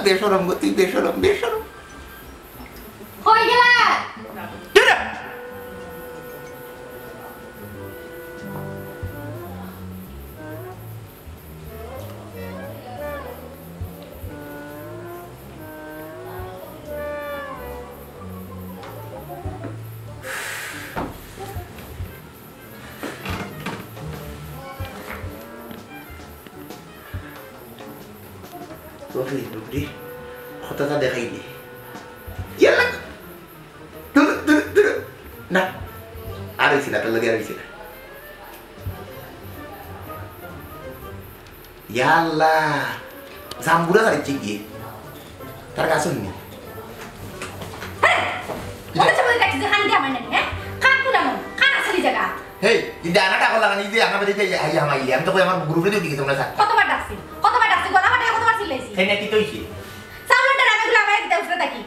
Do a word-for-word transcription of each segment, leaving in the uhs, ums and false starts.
বেশরম গো তুই, বেশরম, বেশরম। কই গেলা? তোর Facebook রে কতটা দেখাই দে। ইয়াল্লা। দূর, দূর, দূর। না। আর হইছে না, তোর লগে আর হইছে না। ইয়াল্লা। জাম্বুরা হারিচ্ছে গিয়ে। তার কাছে নি। হ্যাঁ, ওদের সামনে দেখছি যে হান্ডি আমার নানি, হ্যাঁ? কান কুলানো, কান আসলি জায়গা। হেই, এই যে আনাটা করলাম, এই যে আমার বাড়িতে এই, এই আমার ইয়ে, আমি তো কই আমার গ্রুপে দিয়ে দিকে তোমরা থাকো। কতবার ডাকছি? কতবার ডাকছি? গলা ফাটাই কতবার চিল্লাইছি? সেই নাকি তো হইছে। সাউন্ডটা রাখে দিলে আমার একটা উঠে থাকি।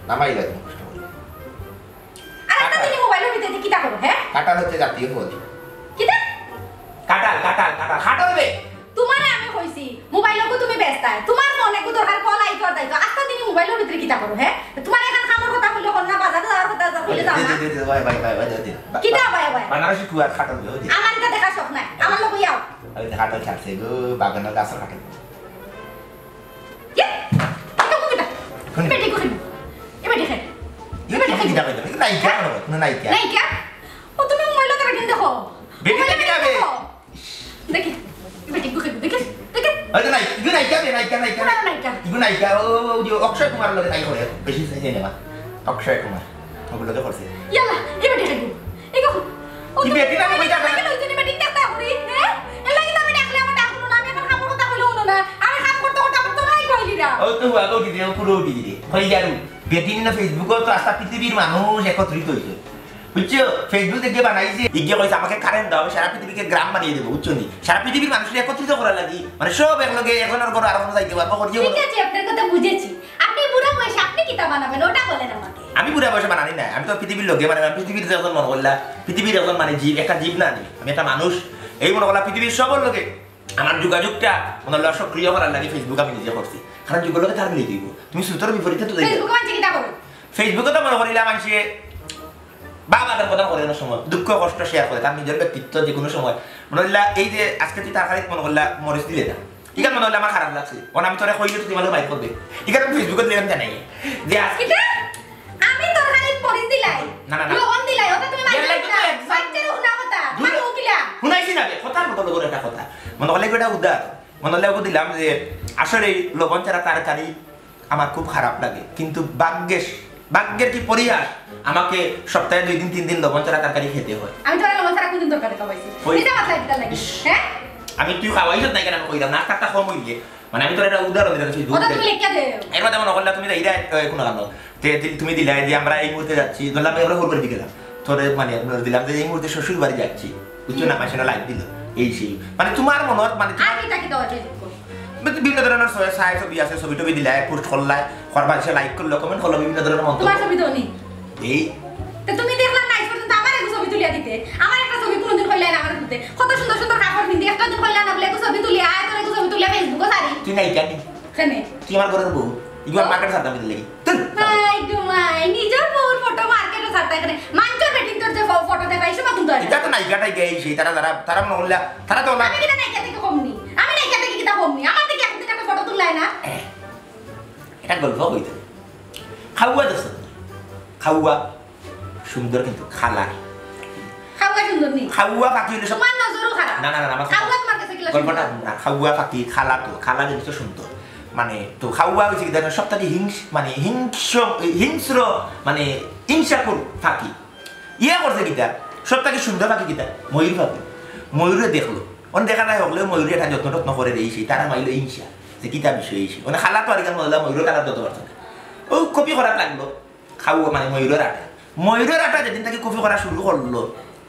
নামাই লাগে কষ্ট করে। আর একটা দিনই মোবাইলের ভিতরে কিতা করো, হ্যাঁ? কাটাল হচ্ছে জাতীয় ফল। কিতা? কাটাল, কাটাল, কাটাল, কাটাল বে। তোমারে আমি কইছি, মোবাইল ওগু তুমি ব্যস্তায়। তোমার ফোন একটু দরকার, কল আইতো আর যাইতো। আস্তা দিনই মোবাইলের ভিতরে কিতা করো, হ্যাঁ? তোমার এখান কামর কথা কইলে কর না, বাজারে যাওয়ার কথা কইলে যাও না। দে, দে, দে, দে, বাই, বাই, বাই, বাই, দে, দে। বা-, কিতা বাই, বাই? বানারসি কুয়ার কাটাল বে, ওই দে। আমার এটা দেখা শখ নাই, আমার লগে আও। ওই দে, কাটাল ছাড়ছে গো, বাগানের গাছের কাটাল। ইয়ে, এটা কোন বেটা? কোন বেটা? বেটি কোথায়? এ বেটি খায়। এ বেটি খায়। কিতা কইতাম? এটা নায়িকা মনে হয়, কোনো নায়িকা। নায়িকা? ও, তুমি মোবাইল ধরে কিন্তু দেখো। বেটি মোবাইল দেখি ধরে যাবে। দেখো। দেখি, বেটি গুখে, দেখি, দেখি। ওই তো নাই, ইগু নায়িকা বে, নায়িকা, নায়িকা। পুরানো নায়িকা। ইগু নায়িকা, ও, ও, ওই যে অক্ষয় কুমার লগে তাই করে, বেশি সিনেমা। অক্ষয় কুমার, ওগুলো তো করছে। ইয়াল্লা, এ বেটি খাইবো। এই দেখো, ও কি তো বেটি না, ওই বেটি না। বেটি দেখতে করি, হ্যাঁ? এর লাগি তো আমি ডাকলে আমার ডাক শুনো না, আমি আমার কামর কথা কইলে শুনো না। আমি কাম করতে করতে আমার তো নাই কইলি না। ও তো হুয়া গো দিদি, ও পুরো দিদি। হয়ে গেল। বেটি না Facebook-ও তো আস্তা পৃথিবীর মানুষ একত্রিত হইছে। বুঝছো? Facebook দেখে বানাইছে। ইগে কইছে, "আমাকে কারেন্ট দাও, আমি সারা পৃথিবীকে গ্রাম বানিয়ে দেবো", বুঝছো নি? সারা পৃথিবীর মানুষকে একত্রিত করার লাগি, মানে, সব এক লগে একজনের ঘরে আরো কোনো যাইতে পারবো, করিও ঠিক বলো। আছে, আপনার কথা বুঝেছি। আপনি বুড়া বয়সে আপনি কিতা বানাবেন, ওটা বলেন আমাকে। আমি বুড়া বয়সে বানানি না, আমি তো পৃথিবীর লগে, মানে, আমি পৃথিবীর একজন মনে করলা, পৃথিবীর একজন, মানে, জীব, একটা জীব না আমি, আমি একটা মানুষ। এই মনে করলা পৃথিবীর সবর লগে আমার যোগাযোগটা মনে হলো সক্রিয় করার লাগি Facebook আমি নিজে করছি, কারণ যুগর লগে তাল মিলিয়ে দিব। তুমি স্রোতর বিপরীতে তো যাইবে। Facebook-এ মানষে কিতা করে? Facebook-এ তো মনে করিলা মানষে বাবা তার কথা করে অনেক সময়, দুঃখ কষ্ট শেয়ার করে, তার নিজের ব্যক্তিত্ব যে কোনো সময়। মনে হইলা এই যে আজকে তুই তরকারিত মনে করলা মরিচ দিলে না, ইখান মনে হইলা আমার খারাপ লাগছে, কারণ আমি তোরে কইলে তুই আমার বাইর করবে, ইখান আমি Facebook-এ দিলাম জানাই যে আজকে কিতা? আমি তরকারিত মরিচ দিলাই, না, না, না। লবণ দিলাই, ওটা তুমি ইয়ার লাগি তো মাইন্ড করো না। এক বাচ্চারে হুনা কথা, দূরে। মানে উকিলা। হুনাইছি না বে, কথার মতো লোকের একটা কথা। মনে হলে এটা উদার, মনে হলে ওকে দিলাম যে আসলে এই লবণ ছাড়া তরকারি আমার খুব খারাপ লাগে, কিন্তু ভাগ্যের, ভাগ্যের কি পরিহাস, আমাকে সপ্তাহে দুই দিন, তিন দিন লবণ ছাড়া তরকারি খেতে হয়। আমি তোরা লবণ ছাড়া কোনদিন তরকারি খাওয়াইছি? ওই। মিছা মাথায় দিতাম লাগে। ইস। হ্যাঁ? আমি তুই খাওয়াইছ না কেন আমি কইলাম না, আস্তে আস্তে কম হইলে। মানে আমি তোর একটা উদাহরণ দিলাম, সেই ওটা দুধ তুমি লেখা দে। এর মধ্যে মনে করলে তুমি যাই রে, এ, কোনো কারণ। তে, তে, তুমি দিলাই যে আমরা এই মুহূর্তে যাচ্ছি, ধরলাম আমরা হুড় করে দিয়ে গেলাম। তোরে মানে আমরা দিলাম যে এই মুহূর্তে শ্বশুর বাড়ি যাচ্ছি। বুঝছো না? হুম। মাসে না লাইক দিল। এই সেই। মানে তোমার মনে হয়, মানে আর কিতা কিতা অয় Facebook-ও? মানে বিভিন্ন ধরনের ছবি, ছায়া ছবি আছে, ছবি টবি দিলাই, পোস্ট করলাই, হর মাসে লাইক করলো, কমেন্ট করলো, বিভিন্ন ধরনের মন্তব্য। তোমার ছবি তো নি। এই। তো তুমি দেখলাম না, আজ পর্যন্ত আমার একটা ছবি তুলিয়া দিতে। আমার একটা ছবি কোনোদিন হইলে না আমার তুলতে। কত সুন্দর সুন্দর কাপড় পিন্দি, একটা দিন হইলে না বলে একটা ছবি তুলি, আয় তোর একটা ছবি তুলিয়া Facebook-ও ছাড়ি। তুই নাই কেন? কেনে? তুই আমার ঘরের বউ। ইগুলো মার্কেট ছাড়তাম দিলে। তুই। মাই গো মাই, নিজের বউর ফটো মার্কেটে ছাড়তা এখানে। মানচর বেটিন তোর যে ফ-, ফটো দেখা, এইসব এখন তো আর এটা তো নায়িকা টাইকা এই সেই, তারা, তারা, তারা মনে করলে, তারা তো না। আমি কিতা নায়িকা থেকে কম নি? আমি নায়িকা থেকে কিতা কম নি? আমার থেকে এখন থেকে একটা ফটো তুললাই না? এটা গল্প কইতে। খাওয়া দেখছো? খাওয়া সুন্দর কিন্তু খালা। খাওয়া সুন্দর নি? খাওয়া পাখি হইলে সব তোমার নজরও খারাপ। না, না, না, না, আমার খাওয়া তোমার কাছে কিলা গল্পটা সুন্দর? না, খাওয়া পাখি খালা তো, খালা জিনিস তো সুন্দর। মানে, তো খাওয়া হইছে কি জানো, সব থাকি হিংস-, মানে, হিংস-, হিংস্র, মানে, হিংসাকুর পাখি। ইয়া করছে কিতা? সব থাকি সুন্দর পাখি কিতা? ময়ূর পাখি। ময়ূরে দেখলো। অন দেখা নাই হকলে ময়ূরে এটা যত্ন টত্ন করে দেই সেই, তারা মাইলো হিংসা। যে কিতা বিষয় এই সেই। মানে, খালা তো আর এখানে মহিলা ময়ূর কালার যত পারছে না। ও কপি করাত লাগলো। খাওয়া মানে ময়ূরের আটা। ময়ূরের আটা যেদিন থাকি কপি করা শুরু করলো,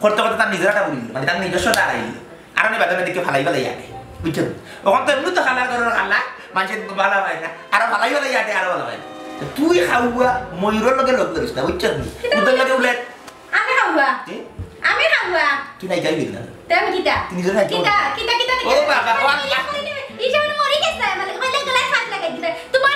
করতে করতে তার নিজের আটা বলিল, মানে তার নিজস্ব আটা আইল। আর আমি বাদামে দেখে ফালাই ফালাই আটে, বুঝছো? ওখান তো এমনি তো খালা করার খালা, মানুষের ভালা হয় না, আরো ফালাই ফালাই আটে, আরো ভালা হয় না। তো তুই খাওয়া ময়ূরের লগে লগ করিস না, বুঝছো? উদর লগে উলে আমি খাওয়া। কি? আমি খাওয়া। তুই নাই যাইবি না। তে আমি কিতা? তুই নিজে নাই কিতা? খাওয়া। কিতা, কিতা, কিতা? ও বাবা, ও আল্লাহ। এই সামনে মরে গেছে, মানে, কইলে গলায় ফাঁস লাগাই দিবে। তোমার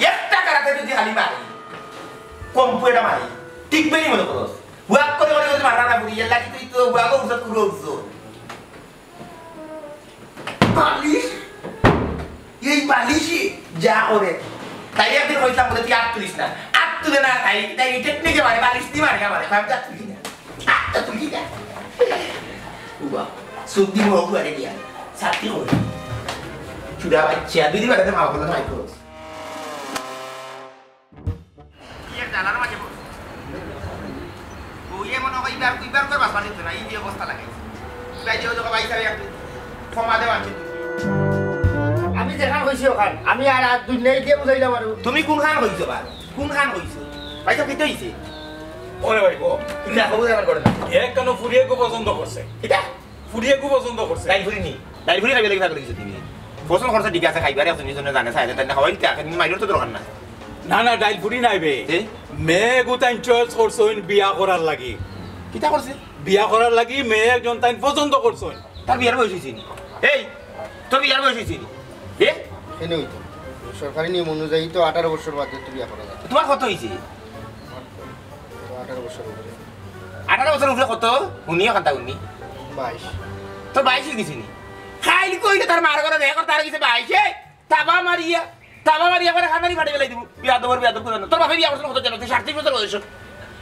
একটা কারাতে যদি খালি মারি, কম্পু এটা মারি, টিকবে নি মনে করস? ওয়াক করে করে যদি মারা না পড়ি, এর লাগি তুই তো ওয়াকও উঠছত, কুড়ো উঠছত। বালিশ? এই বালিশে যা করে। তাই একদিন কইছিলাম বলে, "তুই আত তুলিস না।" আত তুলে না, তাই, তাই এই টেকনিকে মারে, বালিশ দি মারে, মারে। আমি তো আত তুলি না। আত তো তুলি না। উবা, সুখ দিব, উবা রে দিয়া। সাথী কই? চুরা বাচ্চা, দুই দিন বাদে মা বলে, "নাই করস।" কি এক জ্বালার মাঝে পড়ছে। বউয়ে মনে হয় ইবার, ইবার করে বাসা দিত না, এই যে অবস্থা লাগাইছে। ইবার যে ওই জায়গা বাইসা একটু ক্ষমা দেওয়া আছে। আমি যেখান কইছি ওখান, আমি আর, আর দুই নেই দিয়ে বুঝাইলাম আর। তুমি কোনখান কইছো বা? কোনখান কইছো? ভাই সাহেব, কিতা হইছে? ওরে ভাই গো, তুমি না খবর জানার করে না। এ কেন ফুরিয়ে গো পছন্দ করছে? কিতা? ফুরিয়ে গো পছন্দ করছে। ডাইল ফুরি নি? ডাইল ফুরি খাইবে লাগি থাকলে কিছু তুমি। পছন্দ করছে, ঠিক আছে, খাইবার একজন দুইজনে জানে, চাইলে তাই না খাওয়াইতে, এখন মাইরর তো দরকার না। না, না, ডাইল ফুরি নাই বে। তে? মেয়ে গুতাইন চয়েস করছইন বিয়া করার লাগি। কিতা করছে? বিয়া করার লাগি মেয়ে একজন তাইন পছন্দ করছইন। তার বিয়ার বয়স হইছে নি? এই, তোর বিয়ার বয়স হইছে নি? এ? কেনে হইতো? সরকারি নিয়ম অনুযায়ী তো আঠারো বছর বাদে তো বিয়া করা যায়। তোমার কত হইছে? তো আঠারো বছর উপরে। আঠারো বছর উপরে কত? হুনি, ওখানটা হুনি। বাইশ। তোর বাইশ হয়ে গেছে নি? খাইলি কইলে তার মার করে দেখ, তার গেছে বাইশে। তাবা মারিয়া, তাবা মারিয়া করে খানারি ফাটি ফেলাই দিব। বিয়াদবর বিয়াদব করে না। তোর বাপে বিয়া করছইন কত জানো? তুই সাতত্রিশ বছর বয়স।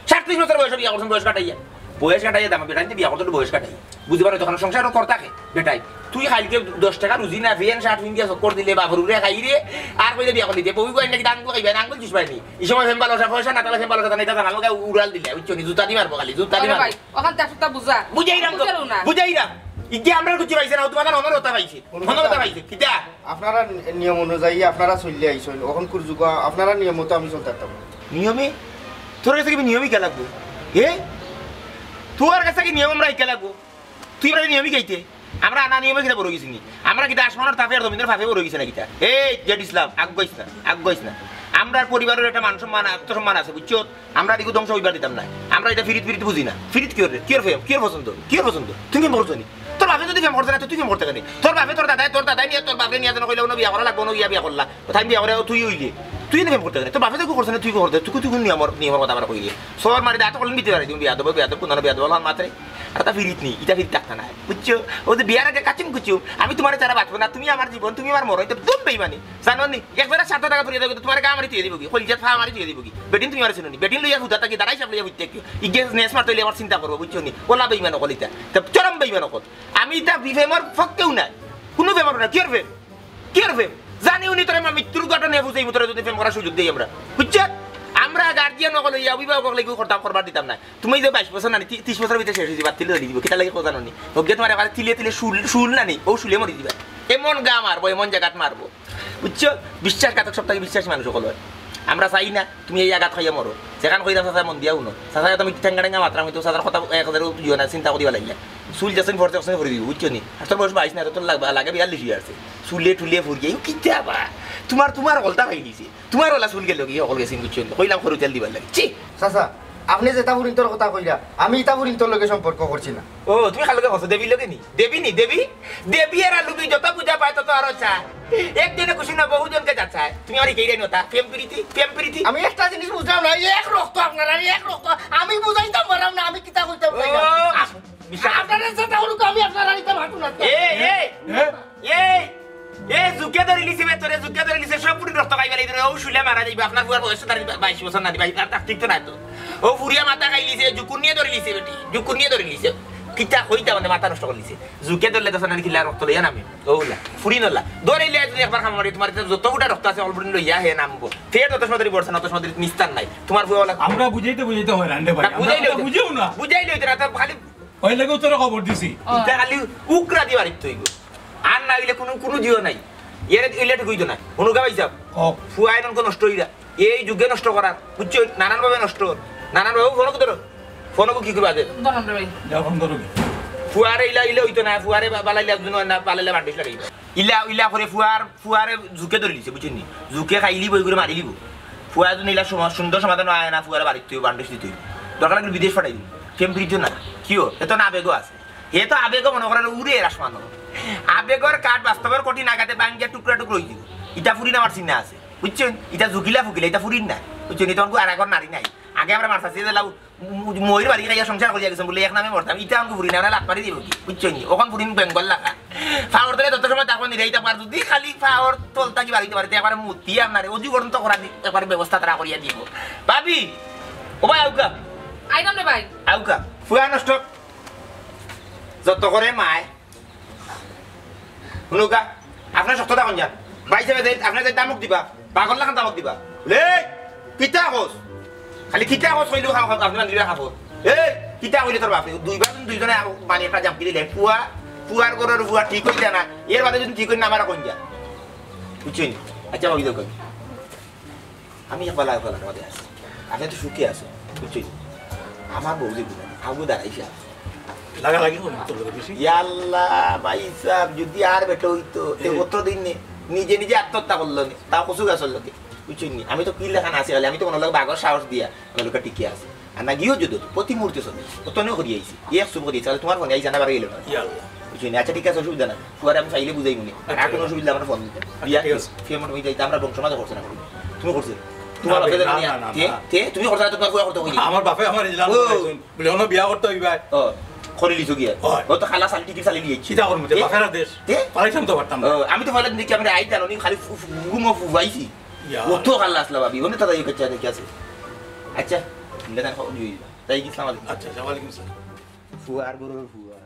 সাতত্রিশ বছর বয়স বিয়া করছইন, বয়স কাটাইয়া। বয়স কাটাইয়া দামা বেটাইতে বিয়া করতে বয়স কাটাইয়া। বুঝতে পারো, তখন সংসারও কর থাকে বেটাই। তুই কালকে দশ টাকা রুজি না, ফ্যান শার্ট পিন্দিয়া চক্কর দিলে, বাপর উড়ে খাই রে, আর কইলে বিয়া করলি দে। বউই কই নাকি আঙ্গুল খাইবে না, আঙ্গুল চুষবাই নি। এই সময় ফেম ভালোবাসা, পয়সা না তাহলে ফেম ভালোবাসা, এটা জানালো গা উড়াল দিলে, বুঝছো নি? জুতা দি মারবো খালি, জুতা দি আরে মারবো। ভাই, ওখান থেকে একটা বুঝা। বুঝাইরাম তো, বুঝারও না। বুঝাইরাম। ইগে আমরা কিছু পাইছে না, তোমার মনে হতা পাইছে। মনে হতা পাইছে। কিতা? আপনারা নিয়ম অনুযায়ী আপনারা চললে আইসইন, ওখানকুর যুগ আপনারা নিয়ম মতো আমি চলতে পারতাম। নিয়মে? তোর কাছে কি নিয়মই কে লাগবো? এ? তোর কাছে কি নিয়ম আমরা কে লাগবো? তুই আমরা নিয়মই খাইতে? আমরা আনা নিয়মে কিনা বড় গেছি নি? আমরা কিতা আসমানের তাপে আর জমিনের ফাপে বড় গেছি না কিতা? এই জেড ইসলাম, আগুয়াইস না, আগুয়াইস না। আমরার পরিবারের একটা মান সম্মান, আত্মসম্মান আছে, বুঝছো? আমরা এদিকে ধ্বংস হইবার দিতাম না। আমরা এটা ফিরিত ফিরিত বুঝি না। ফিরিত কি ওর, কি ওর ফেম, কি ওর পছন্দ, কি ওর পছন্দ? তুমি ফেম করছো নি? তোর বাপে যদি ফেম করছে না, তো তুই ফেম করতে কেনে? তোর বাপে তোর দাদায়, তোর দাদায় নিয়ে তোর বাপরে নিয়ে যেন কইলা, "কোনো বিয়া করা লাগবো না, ইয়া বিয়া করলা।" ও তাই বিয়া করে তুই হইলে। তুই এনে ফেম করতে কেনে? তোর বাপে তো করছে না, তুই করতে, তুই কোন নিয়মর, নিয়মর কথা আবার কইলে? সর মারি দে, এত কলম দিতে পারে, তুমি বিয়াদব, বিয়াদব, কোন বিয়াদব, হল মাত্রে। আর তা ফিরিত নি, এটা ফিরিত থাকতে না, বুঝছো? ও যে বিয়ার আগে কাচিম কুচিম, "আমি তোমারে ছাড়া বাঁচবো না, তুমি আমার জীবন, তুমি আমার মরণ", এটা দুম বেইমানি। জানো নি? এক বেলা সাতটা টাকা ধরিয়া দেবো, তোমার গা মারি তুই দিবো কি? কলিজাত ফা মারি তুই দিবো কি? বেটিন তুমি মারি চিনো নি? বেটিন লইয়া হুদা থাকি, দাঁড়াই সাপ লইয়া বুঝতে কি? ইগে নেস মারতে হইলে আবার চিন্তা করবো, বুঝছো নি? ওলা বেইমান অকল ইতা। তা চরম বেইমান অকল। আমি ইতা বিফেমর পক্ষেও নাই। কোনো বেমার না। কিয়র ফেম? কিয়র ফেম? জানি উনি তোরে মা মৃত্যুর ঘটনা বুঝাই, তোরে যদি ফেম করার সুযোগ দেই আমরা। বুঝছো? আমরা গার্জিয়ান অকল হইয়া অভিভাবক অকল এগুলো করতাম, করবার দিতাম না। তুমি যে বাইশ বছর না, তি-, ত্রিশ বছর ভিতরে শেষ হইছে, বাতিল হয়ে দিব। কিতা লাগে কথা নি? ওকে তোমার এবারে তিলে তিলে শুল, শুল না নি, ও শুলে মরি দিবা। এমন গা মারবো, এমন জায়গাত মারবো। বুঝছো? বিশ্বাসঘাতক সব থাকি বিশ্বাসী মানুষ অকল অয়। আমরা চাই না তুমি এই আঘাত খাইয়া মরো। যেখান কইরা চাচা মন দিয়া উনো। চাচা তুমি ঠেঙ্গা ঠেঙ্গা মাত্রা, আমি তো চাচার কথা এক হাজারও দিও না, চিন্তা করিবা লাগিয়া। চুল যাচ্ছেন ফরতে অকসনে ফরি দিব, বুঝছো নি? আর তোর বয়স বাইশ না, তোর লাগবা, লাগে বিয়াল্লিশ হয়ে আছে। চুলে টুলে ফুরিয়ে, ইউ কিতা বা? তোমার, তোমার হকলতা পাই দিছে। তোমার ওলা চুল গেল কি, হকল গেছে, বুঝছো নি? কইলাম খরু তেল দিবার লাগে। ছি! চাচা, আপনি যেটা ফুরিন্তর কথা কইরা, আমি ইটা ফুরিন্তর লগে সম্পর্ক করছি না। ও, তুমি কার লগে করছো? দেবীর লগে নি? দেবী নি? দেবী? দেবী আর লুবি যত পূজা পায় তত আরো চায়। একজনে খুশি না, বহুজনকে যাচায়। তুমি আমার এই কেইরাই নতা, প্রেম প্রীতি, প্রেম প্রীতি। আমি একটা জিনিস বুঝলাম না, এই এক রক্ত আপনারা, এই এক রক্ত। আমি বুঝাইতাম পারলাম না, আমি কিতা কইতাম ও, পারলাম না। বিশ্বাস আপনারা যেটা করুক, আমি আপনারা ইটা ভাটু না। এই, এই, হ্যাঁ? এই, এ, জুকে ধরি লিছে বে তোরে, জুকে ধরি লিছে, সব ফুটি রক্ত খাইবার এই ধরে, ও শুলে মারা যাইবে, আপনার বুয়ার বয়স তো আর বাইশ বছর না, ভাই, আর ঠিক তো নাই তো। ও ফুরিয়া মাথা খাই লিছে, জুকুনিয়ে ধরি লিছে বেটি, জুকুনিয়ে ধরি লিছে। কিতা কইতা মানে মাথা নষ্ট করি লিছে। জুকে ধরলে তো সানানি খিলা রক্ত লইয়া নামে। ওলা, ফুরি নলা। ধরে লিয়া যদি একবার খামা মারি, তোমার যত ফুটা রক্ত আছে, অল্প লইয়া হে নামবো। ফের যত সময় ধরি বলছে না, তত সময় ধরি নিস্তার নাই। তোমার ফুয়া ওলা আমরা বুঝাইতে বুঝাইতে হয়রান রে ভাই। না, আমরা বুঝাইলে কথা হইতো। বুঝেও না। বুঝাইলে হইতো না, তো খালি ওই লাগে তোরা খবর দিছি। ইটা খালি উকরা দি বাড়িত থইব। আর না হইলে কোনো, কোনো জিও নাই। এরে ইলে ঠিক হইতো না। হুনুকা ভাই সাহেব। ও। ফুয়া এমন কোন নষ্ট হইরা। এই যুগে নষ্ট করার। বুঝছো? নানান ভাবে নষ্ট। নানান ভাবে ফোন করো। ফোন কি করবা দে? ধরুন রে ভাই। যা ফোন করো কি? ফুয়ারে ইলা ইলে হইতো না। ফুয়ারে বা-, বালাইলে একজন না, বালাইলে বান্ডিশ লাগাইবা। ইলা, ইলা করে ফুয়ার, ফুয়ারে জুকে ধরে লিছে, বুঝছো নি? জুকে খাইলি বই করে মারি লিব। ফুয়া যদি ইলা সমা-, সুন্দর সমাধান হয় না, ফুয়ারে বাড়িতে বান্ডিশ দিতে হইব। দরকার লাগলে বিদেশ পাঠাই দিব। প্রেম প্রীতি না। কিও? এত না আবেগও আছে। হে তো আবেগও মনে করেন উড়ে এর আসমানো। আবেগর কাঠ বাস্তবর কঠিন আঘাতে ভাঙ্গিয়া টুকরা টুকরা হয়ে দিব। ইটা ফুরিন আমার চিন্তা আছে। বুঝছেন? ইটা জুকিলা ফুকিলা, ইটা ফুরিন না। বুঝছেন? ইটা আমাকে আর এখন নারী নাই। আগে আমরা মারতাছি যে লাউ, ম-, ময়ূর বাড়ি খাইয়া সংসার করিয়া গেছেন বলে এক নামে মরতাম। ইটা আমাকে ফুরিন, আমরা লাত মারি দিব কি? বুঝছেন? ওখান ফুরিন বেঙ্গল লাগা। ফাওর ধরে যত সময় তখন নিরাই থাকবার, যদি খালি ফাওর তল থাকি বাড়িতে বাড়িতে একবারে মুতি আপনারে অজু গরম তো করা দি-, একবারে ব্যবস্থা তারা করিয়া দিব। ভাবি, ও ভাই, আউকা। আইতাম রে ভাই। আউকা। ফুয়া নষ্ট। যত করে মায়। হুনুকা, আপনার শক্ত থাকুন যান। ভাই সাহেব, এই আপনার যে ধমক দিবা, পাগল লাখান ধমক দিবা। লে, কিতা কস? খালি কিতা কস কইলেও খাও, খাও, আপনি মানলিবা খাবো। এই, কিতা কইলে তোর বাপে? দুইবার তুমি দুইজনে আ-, মানে একটা জামকি দিলে, ফুয়া, ফুয়ার ঘরের ফুয়া ঠিক হইলে না, এর বাদে যদি ঠিক হইলে না, আমার কোন যা? বুঝছেন? আচ্ছা, ভাবি দেখো। আমি একবার লাগা কলার মধ্যে আছি। আপনি তো সুখে আছেন, বুঝছেন? আমার বউ যে বুঝেন, আবু দাঁড়াইছে। লাগালাগি করবো তোর লগে বেশি। ইয়াল্লা, ভাই সাহেব, যদি আর বেটা অইতো, তে হুম। অতদিন নি-, নিজে নিজে আত্মহত্যা করলো নি, তাও কচু গাছর লগে। বুঝছইন নি? আমি তো কি লেখা না আছি খালি, আমি তো মনে লগে বাঘর সাহস দিয়া, আমি লোকে টিকে আছি। আর না গিয়েও যদি প্রতি মুহূর্তে চলে, অতনেও করি আইছি। এক চুপ করি আইছি, খালি তোমার ফোনে আইসা না বারো গেলে না। ইয়াল্লা। বুঝছইন নি? আচ্ছা, ঠিক আছে, অসুবিধা না। তোমার আমি চাইলে বুঝাইমু নি। আর আচ্ছা, কোনো ঠিক আছে। অসুবিধা আমার ফোন দিতে। আচ্ছা, বিয়া ঠিক আছে। ফিয়া মনে হইতে আমরা বংশ মাঝে করছে না কোনো। তুমি করছে? তোমার না, বাপে না, জানে না, না, না, তে, না। তে, তুমি করছো না, তো তোমার ফুয়া করতে কইনি। আমার বাপে আমার ইজলাম ও। করাইছইন। বলে, "অনো বিয়া করতে হইবায়।" ও, খরি লিছো গিয়া। অয়। ও তো খালা চালি টিকিট চালি লিয়েছি। কিতা করমু তে? তে? বাপের আদেশ। তে? পালাইতাম তো পারতাম না। ও, আমি তো ফলে দেখি আমরা আইতাম, উনি খালি ফু-, ফু-, ঘুমো ফু পাইছি। ইয়া। ও তো খালা আসলা ভাবি, ওনে তারা ইউ কেচা দেখি আছে। আচ্ছা, ইন্ডিয়া তার খবর দিয়ে দিবা। তাই কি সালাম আলাইকুম। আচ্ছা, আচ্ছা, ওয়ালাইকুম সালাম। ফুয়ার গরুর ফুয়া।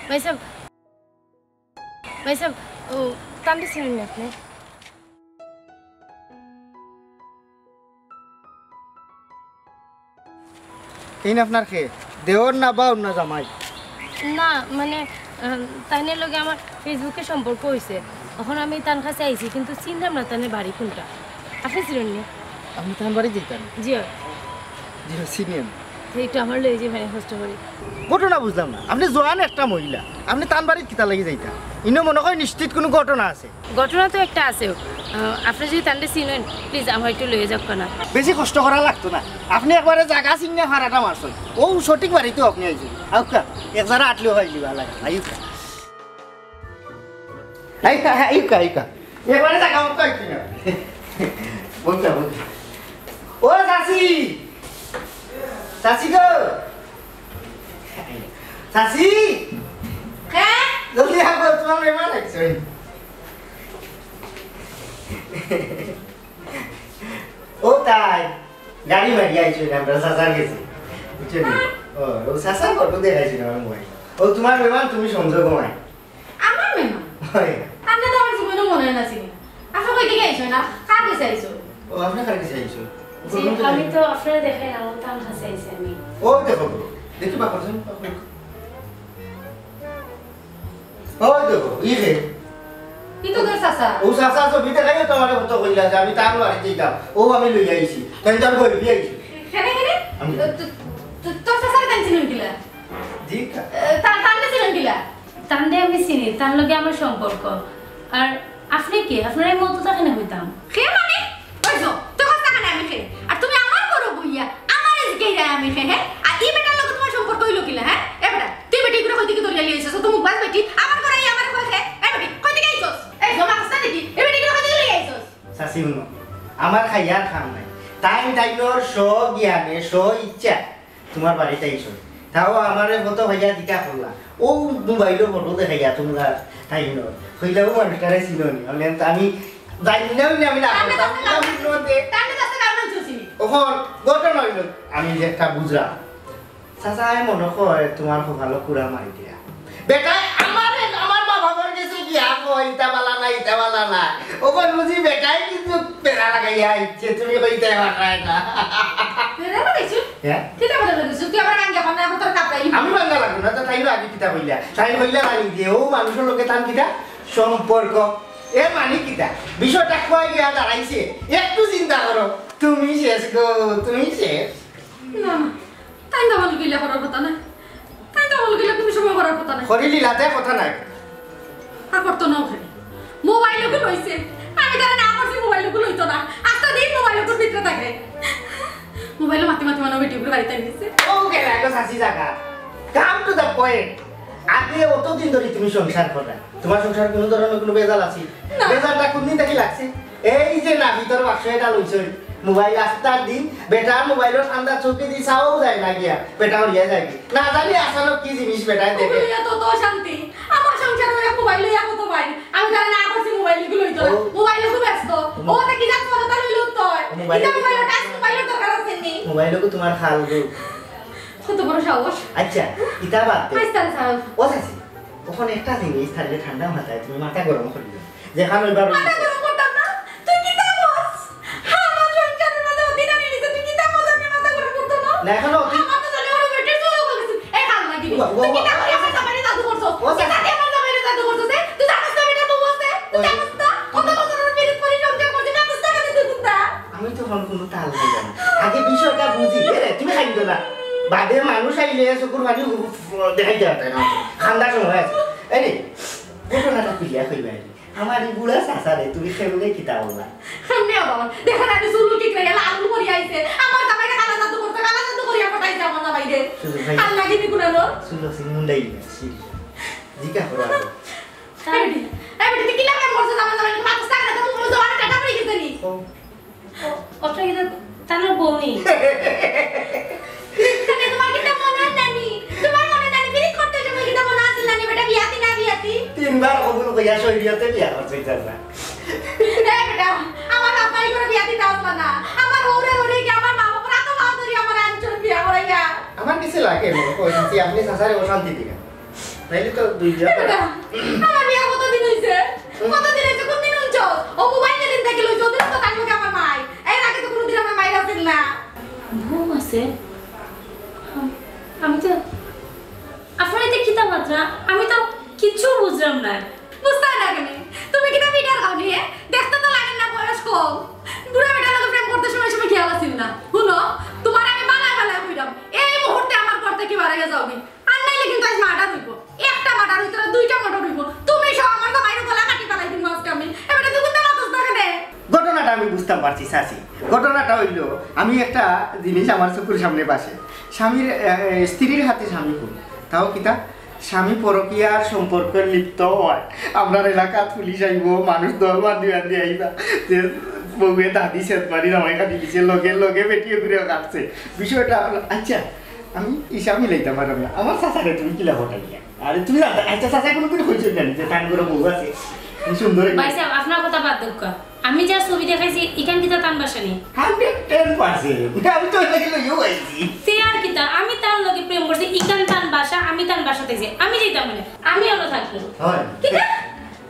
ভাইসাব, ভাইসাব, ও, তানরে চিনইন নি আপনে? ইন আপনার কে? দেওর না বাউর না জামাই? না, মানে, আহ, তাইনের লগে আমার Facebook-এ সম্পর্ক অইছে। অখন আমি তান কাছে আইছি, কিন্তু চিনলাম না তানের বাড়ি কোনটা। আপনে চিনইন নি? আপনে তান বাড়ি যাইতা নি? জি অয়। জি অয়, চিনি আমি। তো একটু আমার লগে যাইবা নি কষ্ট করি? ঘটনা বুঝলাম না। আপনে জোয়ান একটা মহিলা, আপনে তান বাড়িত কিতার লাগি যাইতা? ইনো মনে হয় নিশ্চিত কোনো ঘটনা আছে। ঘটনা তো একটা আছে। আহ, আপনে যদি তানরে চিনইন, please আমার একটু লইয়া যাউক্কা না। বেশি কষ্ট করা লাগতো না, আপনে একবারে জাগা চিনিয়া ফারাটা মারছইন। ও সঠিক বাড়িত আপনে আইছইন। আউক্কা, এক জারা আটলেও হয় দিবা লাগে। আইউক্কা। আইউক্কা, আইউক্কা, আইউক্কা। একবারে জাগা মতো আইছইন না। বলতে, বলতে। ও চাচি! চাচি গো! চাচি! হ্যাঁ? জলদি আও, তোমার মেহমান আইছে। ও তাই, গাড়ি মারি আইছো না, আমরা চাচার গেছি। বুঝছো নি? ও, ও চাচার ফটো দেখাইছি না আমার মোবাইল। ও তোমার মেহমান, তুমি সঞ্জয় কুমার। আমার মেহমান? হয়। আপনে তো আমার জীবনে মনে হয় না চিনি। আচ্ছা, কই থেকে আইছো না? কার কাছে আইছো? ও, আপনি কার কাছে আইছো? জি, আমি তো আপনারে দেখাইলাম, ও তো আমার কাছে আইছি আমি। ও দেখো, দেখি বাপর জন, বাপর। ও দেখো, ই রে। ই তো তোর চাচা। ও চাচা তো বিতে খাইও তো আমারে কত কইলা যে আমি তার বাড়িত যাইতাম। ও আমি লই আইছি। তাই তার বই দিয়ে আইছি। কেনে, কেনে? আমি তো, তো, তো, তোর চাচারে তাই চিনইন কিলা? জি, কা- এ, তা-, তানরে চিনইন কিলা? তানরে আমি চিনি, তান লগে আমার সম্পর্ক। আর আপনে কে? আপনার এই মতটা কেনে কইতাম? কে মানে? ওই যে, তোর কথা কেনে আমি কে? আর তুমি আমার ঘরো বইয়া, আমারে জিগাইরায় আমি কে, হ্যাঁ? আর ই বেটার লগে তোমার সম্পর্ক অইলো কিলা, হ্যাঁ? এ বেটা, তুই বেটি ইগুরে কই থাকি ধরিয়া লইয়া আইছস? তো মুখ বাজ বেটি, আমার ঘরো আইয়া আমারে কয় কে? এ বেটি, কই থাকি আইছস? এই জমা কস্তা দেখি, এ বেটি ইগুরে কই থাকি লইয়া আইছস? চাচি হুনো, আমার খাইয়ার কাম নাই। তাইন তাইনর স্ব-জ্ঞানে, স্ব-ইচ্ছা তোমার বাড়িত আইছইন। তাও আমারে কত কইয়া জিকা করলা। ও মোবাইলো ফটো দেখাইয়া তোমরা তাইনর। কইলা ও মানুষটারে চিনো নি? আমি, আমি জানি না, আমি না তাহলে করতাম। তাহলে আমি নদে। তাহলে তাহলে আমার চুষিনি। অখন ঘটনা অইলো, আমি যে একটা বুঝলাম। চাচা, আমি মনে কয় তোমার কপালো কুড়া মারি দিয়া। বেটায় আমারে, আমার মা বাবার গেছে গিয়া কয়, "ইতা বালা না, ইতা বালা না।" অখন বুঝি বেটায় কিন্তু বেড়া লাগাইয়া আইছে, তুমি কইতে পাররায় না। বেড়া লাগাইছো? হ্যাঁ? কিতা বেড়া লাগাইছো? তুই আমার গাঙ্গে এখন না, এখন তোর কাপড়াই। আমি বাঙ্গা লাগবো না, তো তাইন আগে কিতা কইলা? তাইন কইলা না নিজে, ও মানুষর লগে তান কিতা সম্পর্ক? এর মানে কিতা? বিষয়টা কই গিয়া দাঁড়াইছে? একটু চিন্তা করো। তুমি শেষ গো, তুমি শেষ। না, না। তাইন তো আমার লগে ইলা করার কথা না। তাইন তো আমার লগে ইলা কোনো সময় করার কথা না। করি লীলাতে কথা নাই। আর করতো না ওখানে। মোবাইল ওকে লইছে। আমি তারে না করছি মোবাইল ওকে লইতো না। আস্তা দিন মোবাইল ওকে ভিতরে থাকে। মোবাইলো মাতি মাতি মানে ভিডিও করে বাড়িতে নিছে। ও গেল, এখন চাচি জাগা। Come to the point। আগে অতদিন ধরে তুমি সংসার করো। তোমার সংসারে কোনো ধরনের কোনো ভেজাল আছে? না। ভেজালটা কোন দিন থেকে লাগছে? এই যে না ভিতর বাক্স এটা লইছই, মোবাইল আস্তার দিন, বেটার মোবাইলর ঠান্ডা চোখে দি চাও যায় না গিয়া, বেটা উড়িয়া যায় কি? না জানি আচানক কি জিনিস বেটায় দেখে। ওগুলো তো, তো শান্তি। আমার সংসারে ওই মোবাইল লইয়া কত ভাই। আমি তারে না করছি মোবাইল গুলো লইতো না। ও। মোবাইল গুলো ব্যস্ত। হুম। ও তো কি জানো কত তার লইলো তো। মোবাইল এটা মোবাইল টাচ মোবাইল দরকার আছে নি। মোবাইল গো তোমার খাল গো। কত বড় সাহস। আচ্ছা, ইতা বাদ দে। আইস্তান সাহস। ও চাচি, ওখানে একটা জিনিস থাকলে ঠান্ডা মাথায় তুমি মাথা গরম করিও না। যেখানে ওইবার মাথা গরম করতাম না। তুই কিতা কস? আমার সংসারের মাঝে অতীত আনি নিছে, তুই কিতা কস? আমি মাথা গরম করতাম না। না, এখনো অতীত আমার তো জানি ওর বেটির চুল উঠে গেছে। এই কাল লাগি। ওয়া, ওয়া, তুই কিতা ওয়া। কস? আমার জামাইরে জাদু করছস। ও চাচা। তুই আমার জামাইরে জাদু করছস, এ? তুই জানোস না বেটা বউ আছে? তুই ওই। জানোস না? কত বছর ধরে পিরিত করি সংসার করছি, জানোস না কেনে তুই কুনটা? আমি তো অখন কুনু তাল দিলাম না। আগে বিষয়টা বুঝি। এ রে, তুমি খাইছো না। বাদে মানুষ আইলে চকুর পানি দেখাইতে পারতে না। খান্দার সময় আছে। এই রে, ঘটনাটা খুলিয়া কইবা রে। আমার ই বুড়া চাচারে তুমি কেমনে কিতা বললা? আম্মে বাবা, দেখো না, আমি চুল কি করে লাল করি আইছে। আমার জামাইরে কালা জাদু করতে, কালা জাদু করিয়া পাঠাইছে আমার জামাইরে। সুযোগ ভাই। আর লাগি নি কুনানো? সুযোগ সিন মুন্ডাই না, সিন। জিকা করো আগে। এই বেটি, এই বেটি, তুই কিলা কাম করছস আমার জামাইরে? মাথা সামনে তো মুখ জবানে কাটা পড়ে গেছে নি? ও। ও, ওটা কিন্তু তার বউ নি। তাহলে তোমার কিতা মনে হয় নানি? তোমার মনে নানি পিরিত করতে সময় কিতা মনে আছিল নানি বেটা বিয়াতি না বিয়াতি? তিনবার কবুল কইয়া শরীয়তে বিয়া করছে চাচা। এ বেটা, আমার আব্বাই করে বিয়া দিতে আসলা না। আমার হৌরে হৌরে কি আমার মা বাবার এত মা ধরি আমার আনছন বিয়া করাইয়া। আমার কিছু লাগে মনে কই চাচি, আপনি চাচারে অশান্তি দিবেন। নাইলে তো দুই বিয়া এ বেটা, আমার বিয়া কতদিন হইছে? কতদিন হইছে? কোন দিন হুনছস? ও মোবাইল যেদিন থেকে লইছে, ওদিন তো তার লগে আমার মাই। এর আগে তো কোনোদিন আমার মাই আছিল না। বউ আছে? আমি তো, আপনারা তো কিতা মাতরা? আমি তো কিচ্ছু বুঝলাম না। বুঝতে না কেন? তুমি কিতা ফিডার খাও নি, এ? দেখতে তো লাগে না বয়স কম। বুড়া বেটার লগে প্রেম করতে সময় সময় খেয়াল আছিল না। হুনো, তোমার আমি বালায় বালায় কইলাম, এই মুহূর্তে আমার ঘর থেকে বাড়াইয়া যাও নি। আর নাইলে কিন্তু আজ মার্ডার হইব। একটা মার্ডার হইতো না, দুইটা মার্ডার হইব। তুমি সব আমার জামাইরে গলা কাটি ফালাই দিন আজকে আমি। এবারে তুই কোনটা মাতস না কেন? ঘটনাটা আমি বুঝতাম পারছি চাচি। ঘটনাটা হইল, আমি একটা জিনিস আমার চকুর সামনে বাসে। স্বামীর, এ, এ, স্ত্রীর হাতে স্বামী খুন। তাও কিতা? স্বামী পরকীয়ার সম্পর্কে লিপ্ত হয়। আমরার এলাকাত পুলিশ আইব, মানুষ দল বান্ধি বান্ধি আইবা। যে বউয়ে দাদি সেতবাড়ি জামাই খাটি দিছে, লগে লগে বেটিয়ে ঘুরে কাটছে। বিষয়টা হলো, আচ্ছা, আমি হিসাব মিলাইতাম পারলাম না। আমার চাচারে তুমি কিলা হটাইয়া? আরে তুমি জানতে, আচ্ছা, চাচা কোনোদিন কইছো জানি যে তান করে বউ আছে? সুন্দর একটা ভাই সাহেব, আপনার কথা বাদ দেউক্কা। আমি যা ছবি দেখাইছি, ইখান কিতা তান বাসা নি? Hundred ten percent. আমি তো এটাকে লইয়াও আইছি। তে আর কিতা? আমি তার লগে প্রেম করছি, ইখান তান বাসা, আমি তান বাসাত আইছি। আমি যাইতাম মানে, আমি অনো থাকবো। হয়। কিতা?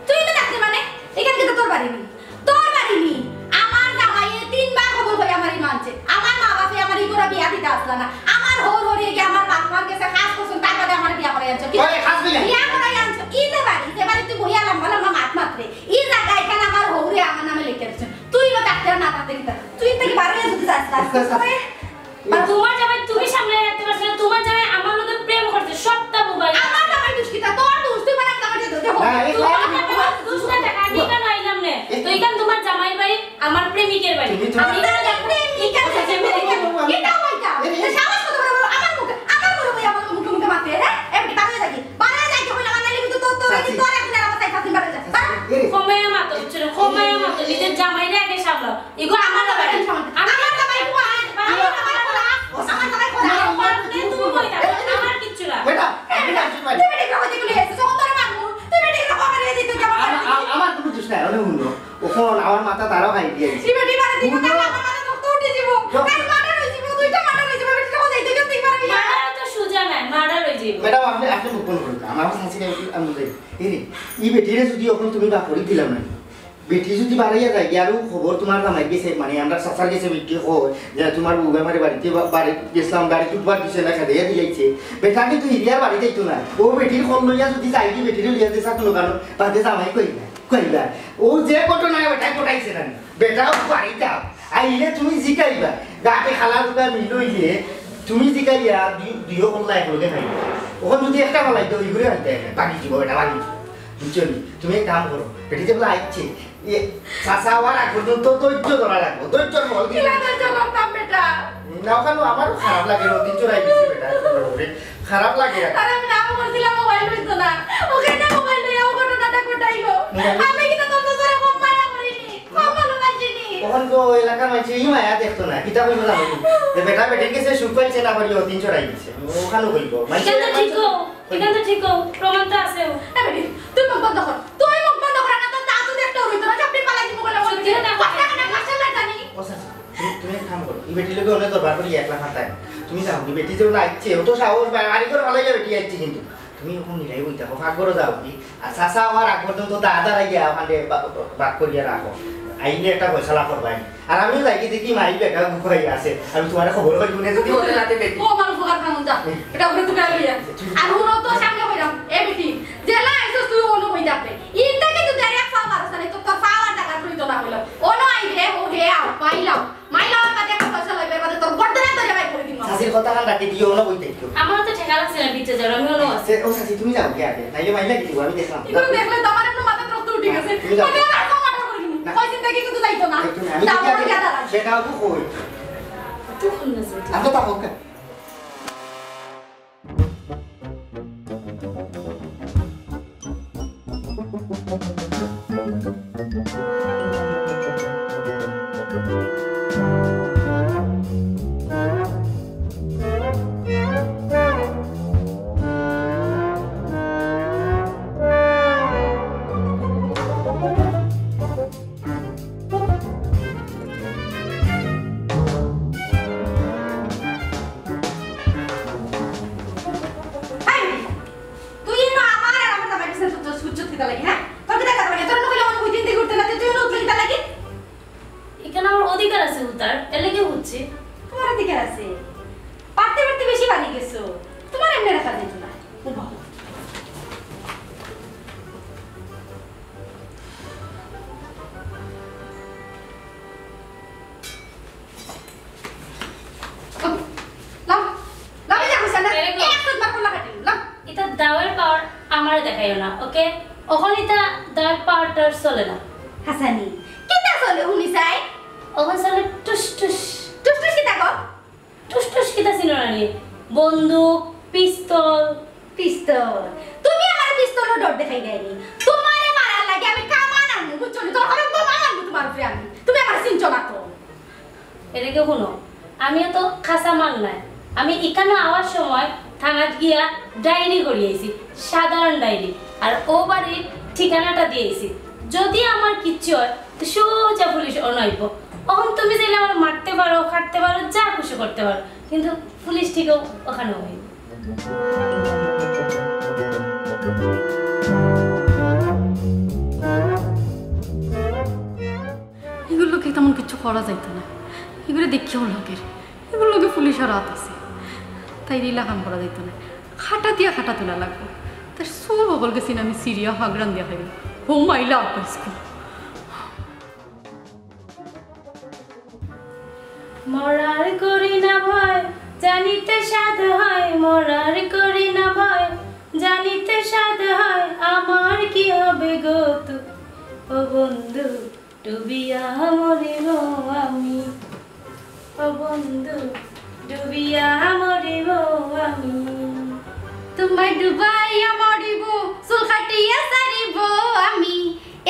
তুই তো থাকতে মানে? ইখান কিতা তোর বাড়ি নি? তোর বাড়ি নি? আমার জামাইয়ে তিনবার কবুল করি আমার ইমান আনছে। আমার মা বাপে আমার ই করে বিয়া দিতে আসলা না। আমার হৌর হৌরে গিয়া আমার বাপ মার গেছে খাস করছন, তার বাদে আমার বিয়া করাই আনছো। কি? ওই, খাস বিয়া? বিয়া করাই আনছো। ই যে বাড়ি, যে বাড়ি তুই বইয়া লম্বা লম্বা মাত মাতরে। ই জাগা ইখান আমার হৌরে আমার নামে লিখে দিছন। তুই ইনো থাকতে আর না থাকতে কিতা? তুই ইন থাকি বারইয়া যদি যাস না, আচ্ছা, আচ্ছা। তবে আর তোমার জামাই তুমি সামনে রাখতে পারছো না, তোমার জামাই আমার লগে প্রেম করছে, সবটা মোবাইল। আমার জামাই দুষ কিতা? তোর দুষ, তুই মানে আমার জামাই দুষ। দেখো, না, এই তোমার জামাই দুষ না, টাকা আমি কেন আইলাম নে? তো ইখান তোমার জামাই বাড়ি, আমার প্রেমিকের বাড়ি। তুমি তো আমি এখানে প্রেমিকের বাড়ি। কিতা কইতা? এই, এই। সাহস কত বড় বড়? আমার মুখে, আমার বড় ভাই আমার মুখে মুখে মাতে, হ্যাঁ? এমনি বারইয়া যাই। বারইয়া যাই, কই না, আমার নাইলে কিন্তু তোর, তোর, চাচি। তোর এখন আর আমার চাই, চাচি, বারইয়া যাই। চাচি, এই। কমাইয়া মাতো, বুঝছো না? কমাইয়া মাতো, নিজের জামাইরে আগে সামলাও। ইগো আমার জামাই, আমার জামাই, আমার জামাই, আমার জামাই, আমার জামাই, তুমি কই না? আমার কিচ্ছু না। বেটা, আমি না আসতে পারি। তুই বেটিকে কই দিকে লইয়া আইছিস? যখন তোরে মারমু, তুই বেটিকে কই দিকে লইয়া আইছিস? আমার, আমার, আমার কোনো দোষ নাই, অনেক হুনো। অখন আমার মাথা তারাও খাই দিয়া দিছে। এই বেটি মারে দিকে হুনো। তাহলে আমার মাথা তো উঠে দিব। কাল মার্ডার হয়ে দিব, দুইটা মার্ডার হয়ে দিব, বেটিকে কই দিকে তুই পারবি না। মার্ডার তো সুজা নাই, মার্ডার হয়ে যাব। ম্যাডাম, আপনি, আপনি মুখ বন্ধ করুন। আমার চাচিরে আমি বুঝাই। এই রে, এই বেটিরে যদি অখন তুমি বাপ করি দিলাম না, বেটি যদি বারইয়া যায়, গিয়া আরো খবর তোমার জামাই গেছে, মানে, আমরা চাচার গেছে বেটি কয় যে তোমার বউ আমার বাড়িতে বা-, বাড়ি গেছিলাম, গাড়ি উঠবার দিছে না, খেদাইয়া দিলাইছে। বেটা কিন্তু হিরিয়ার বাড়ি যাইতো না। ও বেটির খবর লইয়া যদি যাই কি বেটিরে লইয়া যে সাথে লোকানো, বাদে জামাই কই না, কইবা। ও যে ঘটনা বেটায় ঘটাইছে না, বেটাও বাড়ি যাও। আইলে তুমি জিকাইবা, গাতে খালা দুটা মিল হইলে তুমি জিকাইয়া দুই, দুইও কল্লা একলগে খাইবা। অখন যদি একটা ফালাই তো ওই ঘুরে আনতে হবে, বাকি দিব, বেটা বাকি দিব। বুঝছো নি? তুমি এক কাম করো, বেটি যে বলে আইছে, এ, চাচা আওয়ার আগ পর্যন্ত ধৈর্য ধরা লাগবো, ধৈর্যর ফল কিন্তু। কিলা ধৈর্য ধরতাম বেটা? না, ওখানে আমারও খারাপ লাগে, রতিন চড়াই দিছে বেটা, তোমার উপরে। খারাপ লাগে। আরে আমি না করছিলাম, মোবাইল হইতো না। ওখানে মোবাইল লইয়া ও ঘটনাটা ঘটাইলো। মোবাইল? আমি কিন্তু তোর তো করে কম মায়া করিনি, কম ভালোবাসিনি। ওখান তো এলাকার মানুষ এই মায়া দেখতো না, কিতা কইবো জানো নি? যে বেটা বেটির গেছে সুখ পাইছে না করি রতিন চড়াই দিছে। ওখানে কইবো। মানুষ ইখান তো ঠিক কও, ইখান তো ঠিক কও, প্রমাণ তো আছে। এ বেটি, তুই মুখ বন্ধ কর। তুই মুখ বন্ধ কর, না তো তা তুই দেখতে হইতো না, চাপড়ি পালাই দিব বলে বলবি। সত্যি কথা। কথা কানে পাশে না জানি। ও চাচা, তুমি, তুমি এক কাম করো, এই বেটির লগে অনেক দরবার করি একলা খাতায়। তুমি যাও, এই বেটি যে আইছে, ও তো সাহস বা-, বাড়ি করে ভালো যাবে, বেটি আইছে কিন্তু। তুমি এখন নিলাই বই থাকো, ফাঁক করে যাও কি? আর চাচা আওয়ার আগ পর্যন্ত দা দাঁড়াই গিয়া ওখানে বা-, বা-, বাক করিয়া রাখো। আইলে একটা ফয়সালা করবাই। আর আমিও যাই কি দেখি মাই বেটা ঘুমাই আছে। আমি তোমার খবর করি, মনে যদি ওদের রাতে দেখি। ও আমার আমার খামুন যা, এটা ওরে তুই লইয়া। আর হুনো তো সামনে কইরাম, এ বেটি, যেলা আইছস তুই অনো বই থাকবে। ইনটা কিন্তু তোর এক পা মারছ না, তো তোর পা আর জাগা তুই তো না কইলো। অনো আইবে, ও হে আও, মাইলাও। মাইলাও আর বাদে কথা চলে, এবার বাদে তোর গর্দনা ধরে বাইর করে দিমু। চাচির কথা কান রাখি দিও, অনো বই থাকো। আমার তো ঠেকা লাগছে না, ভিতরে যাও, আমি অনো আছি। সে, ও চাচি, তুমি যাও গিয়া আগে, নাইলে মাইলা কিন্তু আমি দেখলাম। এগুলো দেখলে তো আমার এমন মাথা রক্ত উঠে গেছে। তুমি যাও। আমি আর কোনো মাথা করি না। না। কই চিন্তা কি কিন্তু যাইতো না। একটু না, আমি যাও, দেখি আমার আগে। গিয়া দাঁড়াও। সেটাও তো কই। তুই কোন না যাইতো? আমরা তো হোক। এই, তুই ইনো আমার আর আমার জামাইর পিছনে ছুটছস, ছুটছস কিতা লাগি, হ্যাঁ? তোর কিতা কথা লাগে? তোর না কইলে আমার ওই দিন থেকে উঠতে না, তুই ইনো উঠলি কিতা লাগি? এখানে আমার অধিকার আছে উঠার, এর লাগি উঠছি। তোমার অধিকার আছে? পারতে পারতে বেশি বাড়ি গেছো, তোমার এমনি রাখা যেত না। ও বাবা। লাও, লাও, এই যে আমি সামনে এই দেখো। এক ফুট মারবো লাগাটি, লাও। এটা দাওয়ের পাওয়ার আমারে দেখাইও না, ওকে? অখন এটা দাওয়ের পাওয়ারটা চলে না। হাসানি, কিতা চলে হুনি চাই? অখন চলে টুস টুস। টুস টুস কিতা গো? টুস টুস কিতা চিনো না নি? বন্দুক, পিস্তল। পিস্তল? তুমি আমার পিস্তলও ডর দেখাই দেয়নি। তোমারে মারার লাগে আমি কামান আনবো, বুঝছো নি? তোমার বোমা আনবো তোমার উপরে আমি। তুমি আমার চিনছো না তো। এদিকে হুনো, আমিও তো খাসা মাল নাই। আমি ইখানো আওয়ার সময় থানাত গিয়া ডায়েরি করি আইছি, সাধারণ ডায়েরি। আর ও বাড়ির ঠিকানাটা দিয়া আইছি। যদি আমার কিচ্ছু হয়, তো সোজা পুলিশ অনো আইবো। অখন তুমি চাইলে আমার মারতে পারো, কাটতে পারো, যা খুশি করতে পারো, কিন্তু পুলিশ ঠিকও অখানো অইবো। ইগুর লগে তেমন কিচ্ছু করা যাইতো না। ইগুরে দেখিয়াও লাগের। ইগুর লগে পুলিশর আত আছে। তাইর ইলা কাম করা যাইতো না। খাটা দিয়া খাটা তুলা লাগবো। তার সব হকল গেছি না আমি সিরিয়া হাগরান দিয়া খাইবো। হো মাইলা আপা স্কুল। মরার করি না ভয়, জানিতে সাধ হয়, মরার করি না ভয়, জানিতে সাধ হয়, আমার কি হবে গো তু-, ও বন্ধু, ডুবিয়া মরিব আমি, ও বন্ধু, ডুবিয়া মরিব আমি। তোমায় ডুবাইয়া মরিব, চুল কাটিয়া ছাড়িব আমি।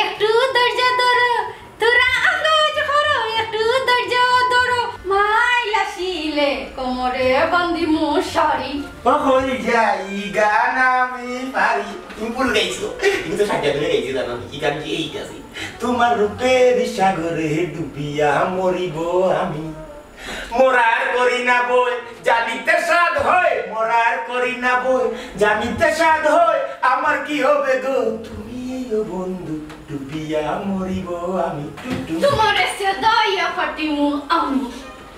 একটু ধৈর্য ধরো, তোরা আন্দাজ করো, একটু ধৈর্য ধরো। মাইল আসিলে কোমরে বান্ধিমু শাড়ি। ও হই যাই গান আমি পারি। তুমি ভুল গাইছো। তুমি তো সাজ্জাদ মিয়া গাইছো, জানো আমি কি গান কি এই গাছি। তোমার রূপের সাগরে ডুবিয়া মরিব আমি। মরার করি না ভয়, জানিতে সাধ হয়, মরার করি না ভয়, জানিতে সাধ হয়, আমার কি হবে গো তুমি ও বন্ধু, ডুবিয়া মরিব আমি। টুটু। তোমার এসে দয়া ফাটিমু আমি।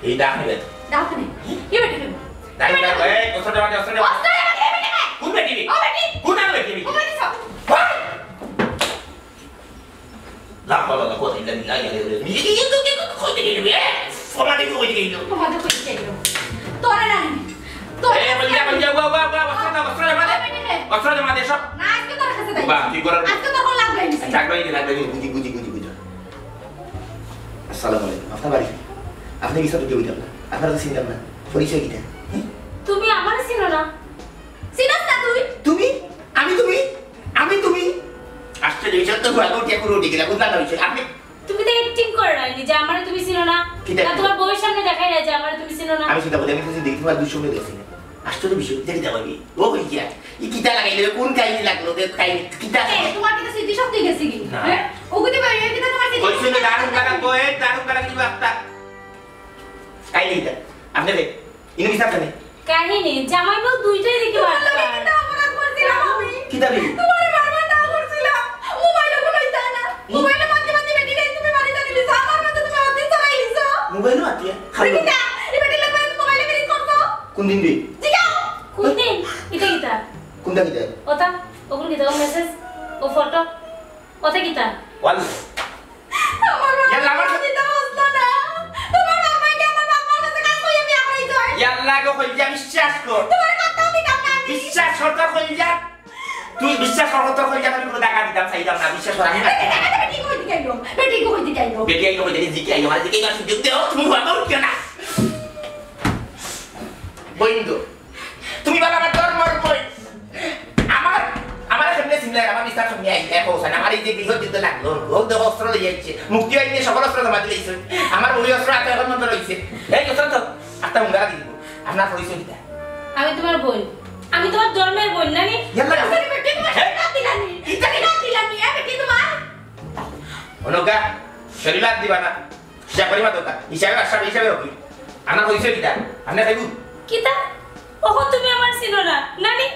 এই ডাক নিবে। ডাক নে। কি বেটি তুমি? ডাক নিবে। এই, অস্ত্র দেওয়া, অস্ত্র দেওয়া। অস্ত্র দেওয়া, কি বেটি? কোন বেটি? ও বেটি। কোন বেটি? ও বেটি সব। ভাই! লা হাওলা ওয়ালা কুওয়াতা ইল্লা বিল্লাহ, ইয়া আলিয়্যুল আযীম। ইয়ে, ইয়ে, ইয়ে, ইয়ে, ইয়ে, কই থেকে এলো, এ? সমাজে কি কই থেকে এলো? সমাজে কই থেকে এলো? তোরা না নি? তোরা এ, বল যা, বল যা, ওয়া, ওয়া, ওয়া, অস্ত্র দে, অস্ত্র দে, মারে। ওই বেটি রে। অস্ত্র দে, মারে, সব। না, আজকে তোর কাছে যাই। বা, তুই করার আচ্ছা, তোর কোন লাগবে না? আচ্ছা, আগে ওই দিন, আগে ওই দিন, বুঝি, বুঝি, বুঝি, বুঝি। আসসালামু আলাইকুম। আপনার বাড়ি? আপনি কি সাথে কেউ না? আপনার তো চিনলাম না। পরিচয় কিটা? হুম? তুমি আমারে চিনো না? চিনস না তুই? তুমি? আমি তুমি? আমি তুমি? আশ্চর্য বিষয় তো, ঘর উঠে পুরো উঠে গেলাম, বুঝলাম না বিষয়। আপনি তুমি তো অ্যাক্টিং করো না, যে আমারে তুমি চিনো না। কিতা? না, তোমার বউয়ের সামনে দেখাই না যে আমারে তুমি চিনো না। আমি চিন্তা করি, আমি তো দেখি তোমার দুই সময় দেখছি না। আশ্চর্য বিষয়, দেখি যাবো আমি। ও কই গিয়া? ই কিতা লাগাইলে? কোন কাহিনী লাগলো? যে কাহিনী কিতা? এ, তোমার কিতা স্মৃতিশক্তি গেছে কি? না। হ্যাঁ? ও কিতা ভাই, এ কিতা তোমার স্মৃতি? ওই শুনে দারুণ লাগা, বই, দারুণ লাগা, কিন্তু একটা কাহিনী কিতা? আপনি রে, ইনো কিতা আপনি? কাহিনী, জামাই বউ দুইটাই দেখি তোমার মারতে লাগে পারে। কিতা অপরাধ করছিলাম আমি? কিতা রে? তোমার বারবার না করছিলাম। মোবাইল কোনো ইতা না। মোবাইলে মাঝে মাঝে বেটি রে তুমি বাড়ি জানি দিছো। আমার মাঝে তুমি অতি চালাই দিছো। মোবাইল মাতিয়া? খালি কিতা? এই বেটি লোক মোবাইলে বিলিং করছো? কোন দিন রে? ঠিক কোন দিন? ইটা কিতা? কোনটা কিতা? ওটা? ওগুলো কিতা? ও মেসেজ? ও ফটো? ওটা কিতা? ওয়াল। আমার বাবা ইয়াল্লা, আমার আমার সাথে দিতে বসলো না। তোমার বাবা কি আমার বাবার সাথে কাজ করে বিয়া করাই যায়? ইয়াল্লা গো, কইলে বিশ্বাস কর। তোমার কথা আমি কাম না আমি। বিশ্বাস কর, তোর কইলে তুই বিশ্বাস কর, তোর কইলে আমি কোনো টাকা দিতাম, চাইতাম না, বিশ্বাস কর, আমি বেটি কই দিকে আইলো? বেটি কই দিকে আইলো? বেটি আইলো, কই দিকে আইলো? আর দিকে আইলো, সুযোগ দেও, তুমি বাবা উঠিও না। বইন গো, তুমি বলো আমার ধর্মর বই। আমার, আমার সামনে সিমলায়, আমার বিস্তার সামনে আই, দেখো, ওখানে আমার এই যে গৃহযুদ্ধ লাগলো, ও দেখো অস্ত্র লইয়া আইছে, মুক্তি বাহিনী সকল অস্ত্র জমা দিলে আইছে। আমার ওই অস্ত্র আত্মা এখন মন্ত্র রইছে। এই অস্ত্র তো, আত্মা মুঙ্গা লাগি দিব। আপনার পরিচয় কিতা? আমি তোমার বোন। আমি তোমার ধর্মের বোন, নানি? ইয়াল্লা। আরে বেটি, তোমার হ্যাঁ? সাথে দিলানি। ইটা কি? সাথে দিলানি, এ বেটি তোমার? অনকা, শরীর হাত দিবা না। হিসাব করি মাতো কা। হিসাবে বাদশা, হিসাবে হকি। আপনার পরিচয় কিতা? আপনি খাইবু? কিতা? ওহো, তুমি আমার চিনো না, নানি?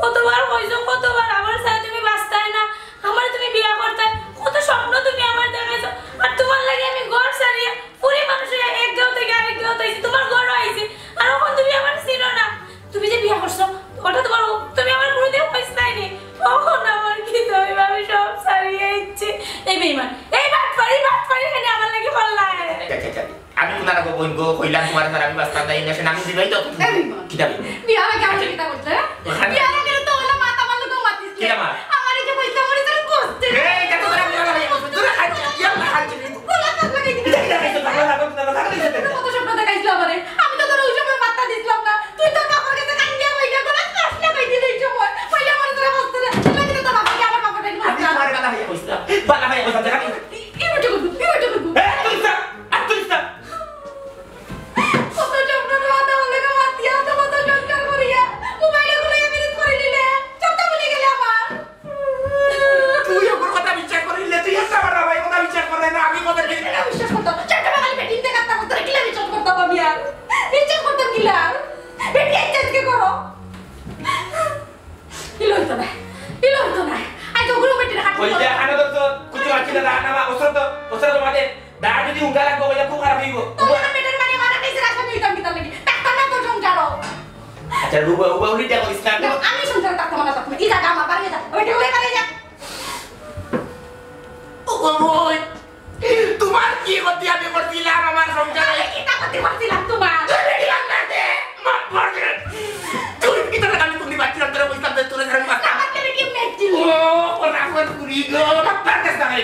কতবার কইছো, কতবার আমার সাথে তুমি বাঁচতায় না, আমার তুমি বিয়া করতায়, কত স্বপ্ন তুমি আমার দেখাইছো। আর তোমার লাগি আমি ঘর ছাড়িয়া, পুরি মানুষ হইয়া এক গাঁও থেকে আরেক গাঁও আইছি, তোমার ঘরও আইছি। আর এখন তুমি আমার চিনো না। তুমি যে বিয়া করছো, ওটা তোমার, তুমি আমার কোনোদিন কইছলায় নি। এখন আমার কি তুমি, আমি সব ছাড়িয়া আইছি। এই বেইমান, এই বাটপারি, বাটপারি, এখানে আমার লাগি করলায়। আচ্ছা, আচ্ছা, আচ্ছা। আমি কোন আগে বইন গো, কইলাম তোমার দ্বারা আমি বাঁচতাম না, এই নেশন আমি দিবাই তো। এই বেইমান। কিতা বেইমান? বিয়ার আগে আমার কিতা করতে, হ্যাঁ? ওখানে বিয়ার আগে তো ওলা মাত আমার লগে মাতিস। কিতা মাত? আমার এই যে পয়সা মরে যাবে, বসতে। এই, এটা তো তোরা বিয়ার আগে বসতে। তোরা খাচ্ছিস, ইয়াল্লা খাচ্ছিস। গোলা পাক লাগাই দিবি। এটা কিতা খাইছো? পাগলা লাগো, পাগলা লাগো, এটা কিতা? কত স্বপ্ন দেখাইছিল আমারে। আমি তো তোর ওই সময় পাত্তা দিছিলাম না। তুই তোর বাবার কাছে কান্দিয়া কইলে, গোলা কাশ লাগাই দিলে এই সময়। কইলে আমার তোরা বসতে রে। তোরা কিন্তু তোর বাবাকে আমার বাবাটা আমি মারতাম। তোমার কথা ভাইয়া কইছিলাম। বালা ভাইয়া কইছিলাম, দেখা এই বেটা করবো, এই বেটা করবো। এই, তুই যা, আর তুই যা। কত স্বপ্ন তো মাথা বলে গো, মাতিয়া তো কত সংসার করিয়া। মোবাইলে গুলো এমনি করে নিলে। সবটা ভুলে গেলে আমার। তুই ওর কথা বিশ্বাস করিলে, তুই একটা আমার ভাই কথা বিশ্বাস করে না, আমি কথা ঠিক এটা বিশ্বাস করতাম। চারটা বাঙালি বেটিন দেখাতাম, তোরা কিলা বিশ্বাস করতাম আমি আর? বিশ্বাস করতাম কিলা? বেটি আইছে আজকে করো। ইলো হইতো না, ইলো হইতো না। আই তো গুরু বেটির হাত ওই যে আনো তো, তো, কুচু মারছি না, দাঁড়া না, ওসব তো, ওসব তো মাঝে, দাঁড়া যদি উঠা লাগবো, ওই যে খুব খারাপ হইব। তোমার বেটার মানে মারা খাইছে, রাস্তা দিয়ে উঠান কিতার লাগি? ডাক্তার না তো সংসারও। আচ্ছা, রুবা, রুবা, উনি যা করিস না, না, আমি সংসার থাকতে মানা থাকতে, এই জায়গা আমার বাড়ি যা, ওই ঢেউয়ে বাড়ি যা। ও, ও, ওই। তোমার কি ক্ষতি আমি করছিলাম আমার সংসারে? আমি কিতা ক্ষতি করছিলাম তোমার? তুই বেটি আমার দে, মাফ করে দে। তুই কি তোর আমি তুমি বাচ্চা তোরা বুঝতাম যে তোরা ধরে মারতাম। আমার তেরে কি মেট ছিল? ও, ওরা আমার পুরি গো, মাফ করে দে না রে।